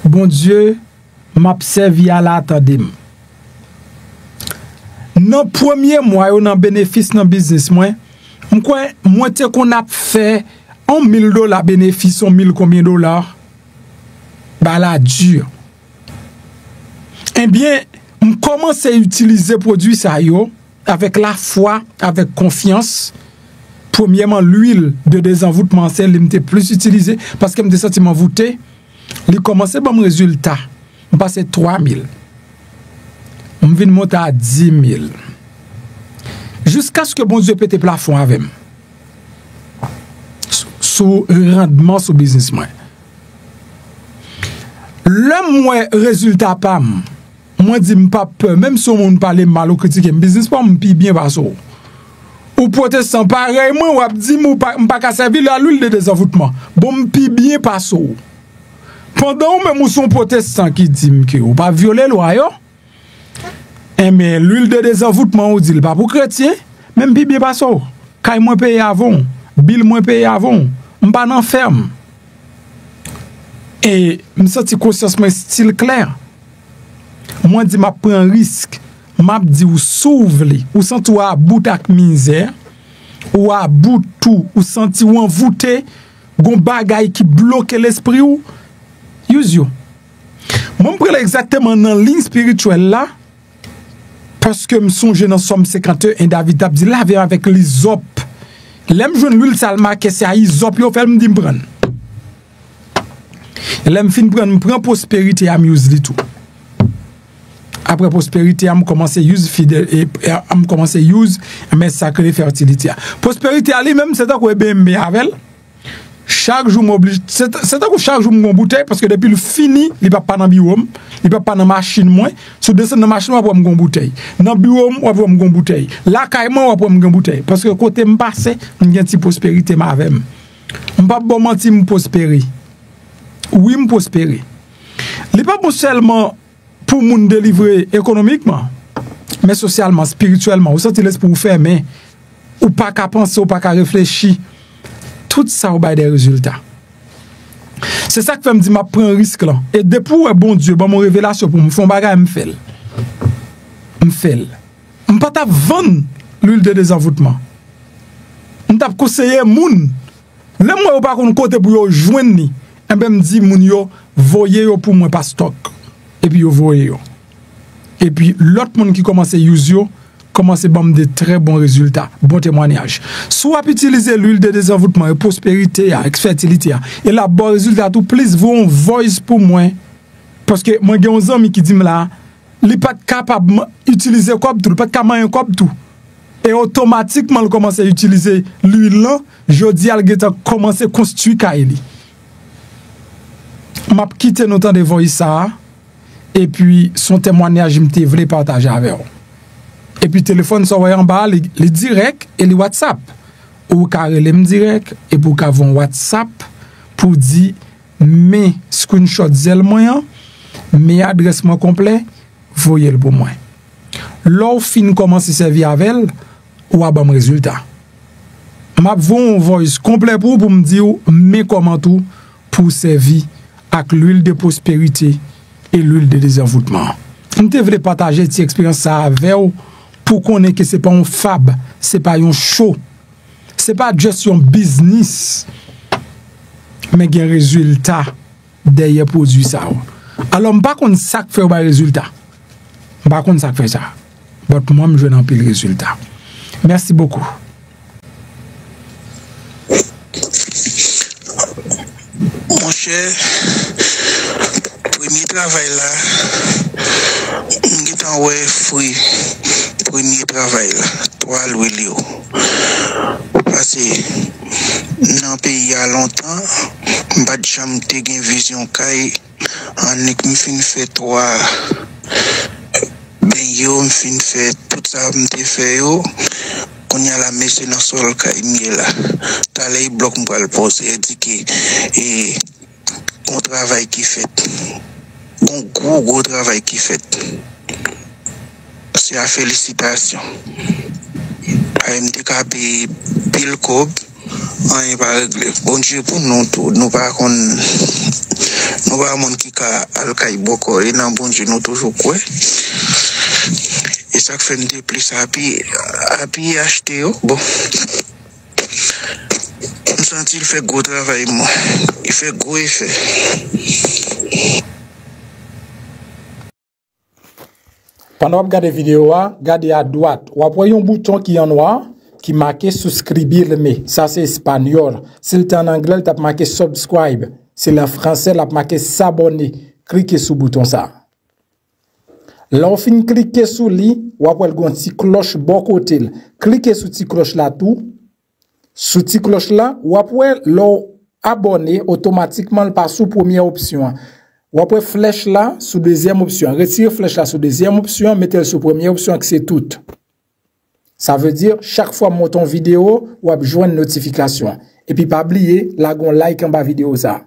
Bondye m ap sèvi a la, tande m. Nan premye mwa yo, nan benefis nan biznis mwen, m kwè mwen te konn ap fè yon mil dola benefis, yon mil konbyen dola, ba la di. Ebyen, m kòmanse itilize pwodui sa yo avèk lafwa, avèk konfyans. Premyèman, lwil de dezanvoutman, se li m te plis itilize, paske m te santi m anvoute. Li kòmanse ban m rezilta. M pase twa mil. M vin monte a di mil. Jiskaske Bondye pete plafon avè m. Sou, sou randman sou biznis mwen. Lè m wè rezilta pa m, mwen di m p ap pè. Menm si yon moun pale m mal ou kritike m, biznis pa w, m pi byen pase w. Ou pwotestan parèy mwen, w ap di m ou pa, m pa ka sèvi la lwil de dezanvoutman. Bon, m pi byen pase w. Pandan ou menm ou se yon pwotestan ki di m ke ou pa vyole lwa yo, enben, lwil de dezanvoutman ou di l pa pou kretyen, men m pi byen pase w. Kay mwen peye avan w, bil mwen peye avan w, m pa nan fèm. E m santi konsyans mwen still klè. Mwen di m ap pran risk. M ap di w, si w vle, ou santi w about ak mizè, ou about tou, ou santi w anvoute, gon bagay ki bloke lespri w, use yo. Mwen, m prale egzakteman nan liy espirityèl la, paske m sonje nan Sòm senkanteyen, David t ap di, lave m avèk lizòp. Lè m jwenn lwil sa l make, se a izòp yo fè l, m di m pran l. Lè m fin pran l, m pran pwosperite a, m use li tou. Apre pwosperite a, m kòmanse use fidèl, e, e, m kòmanse use, men sa k rele fètilite a. Pwosperite a li menm, se tankou ebyen m byen avè l. Chak jou m oblije, se, se tankou chak jou m gon boutèy, paske depi l fini, li p ap pa nan biwo m, li p ap pa nan machin mwen. Si w desann nan machin mwen, w ap wè m gon boutèy. Nan biwo m, w ap wè m gon boutèy. Lakay mwen, w ap wè m gon boutèy. Paske kote m pase, m gen ti pwosperite m avè m. M p ap ba w manti, m pwospere. Wi, m pwospere. Li pa bon sèlman pou moun delivre ekonomikman, men sosyalman, espirityèlman, ou santi lespri w fèmen, ou pa ka panse, ou pa ka reflechi. Tout sa yo bay de rezilta. Se sa k fè m di m ap pran risk lan. E depi w wè Bondye ban m yon revelasyon pou m fè yon bagay, m fè l. M fè l. M pa t ap vann lwil de dezanvoutman. M t ap konseye moun. Lè m wè yo pa konn kote pou yo jwenn li, enben, m di moun yo, voye yo pou mwen pa stòk. Epi yo voye yo. Epi lòt moun ki kòmanse use yo, kòmanse ban m de trè bon rezilta, bon temwanyaj. Si w ap itilize lwil de dezanvoutman e pwosperite a, ek fètilite a, e l ap ba w rezilta tou, plis voye yon voice pou mwen. Paske mwen gen yon zanmi ki di m la, li pa t kapab m-, itilize kòb tou, li pa t ka manyen kòb tou. E otomatikman, l kòmanse itilize lwil lan, jodi a, l gentan kòmanse konstwi kay li. M ap kite nou tande voice sa a, epi se yon temwanyaj m te vle pataje avè w. Epi telefòn sa w wè anba a, li, li dirèk e li WhatsApp. Ou ka rele m dirèk, epi w ka voye yon WhatsApp pou w di, men screenshot Zelle mwen an, men adrès mwen konplè, voye l pou mwen. Lè w fin kòmanse sèvi avè l, w a ban m rezilta. M ap voye yon voice konplè pou w, pou m di w men kòman tou pou w sèvi ak lwil de pwosperite e lwil de dezanvoutman an. M te vle pataje ti eksperyans sa avè w pou w konnen ke se pa yon fab, se pa yon cho. Se pa just yon biznis, men gen rezilta dèyè pwodui sa yo. Alò, m pa konn sa k fè yo bay rezilta. M pa konn sa k fè sa. But mwen, m jwenn anpil rezilta. Mèsi bokou. Monchè, premye travay la, m gentan wè fwi premye travay la, twa lwil yo. Pase nan peyi a lontan, m pa t janm te gen vizyon kay, annik m fin fè twa beny yo, m fin fè tout sa m te fè yo. Kounye a la, mesye, nan sòl kay m ye la. Talè e blòk m pral poze, e di ke e, gon travay ki fèt. Gon gwo, gwo travay ki fèt. Se a felisitasyon. Ay, m te ka peye pil kòb, anyen pa regle. Bondye pou nou tou, nou pa konn, nou pa moun ki ka al kay bòkò, e nan Bondye nou toujou kwè. E sa k fè m te plis apiye, apiye achte yo. Bon. M santi l fè gwo travay mwen. Li fè gwo efè. Pandan w ap gade videyo a, gade adwat, w ap wè yon bouton ki an nwa ki make suscribirme. Sa se espanyòl. Si l te an anglè, l t ap make subscribe. Si l an fransè, l ap make s'abonner. Klike sou bouton sa. Lè w fin klike sou li, w ap wè l gen yon ti klòch bò kote l. Klike sou ti klòch la tou. Sou ti klòch la, w ap wè lè w abòne, otomatikman l pa sou premyè opsyon an. W ap wè flèch la sou dezyèm opsyon an. Retire flèch la sou dezyèm opsyon an, mete l sou premyè opsyon an ki se tout. Sa vle di, chak fwa m monte yon videyo, w ap jwenn notifikasyon an. Epi pa bliye, lage yon like anba videyo sa.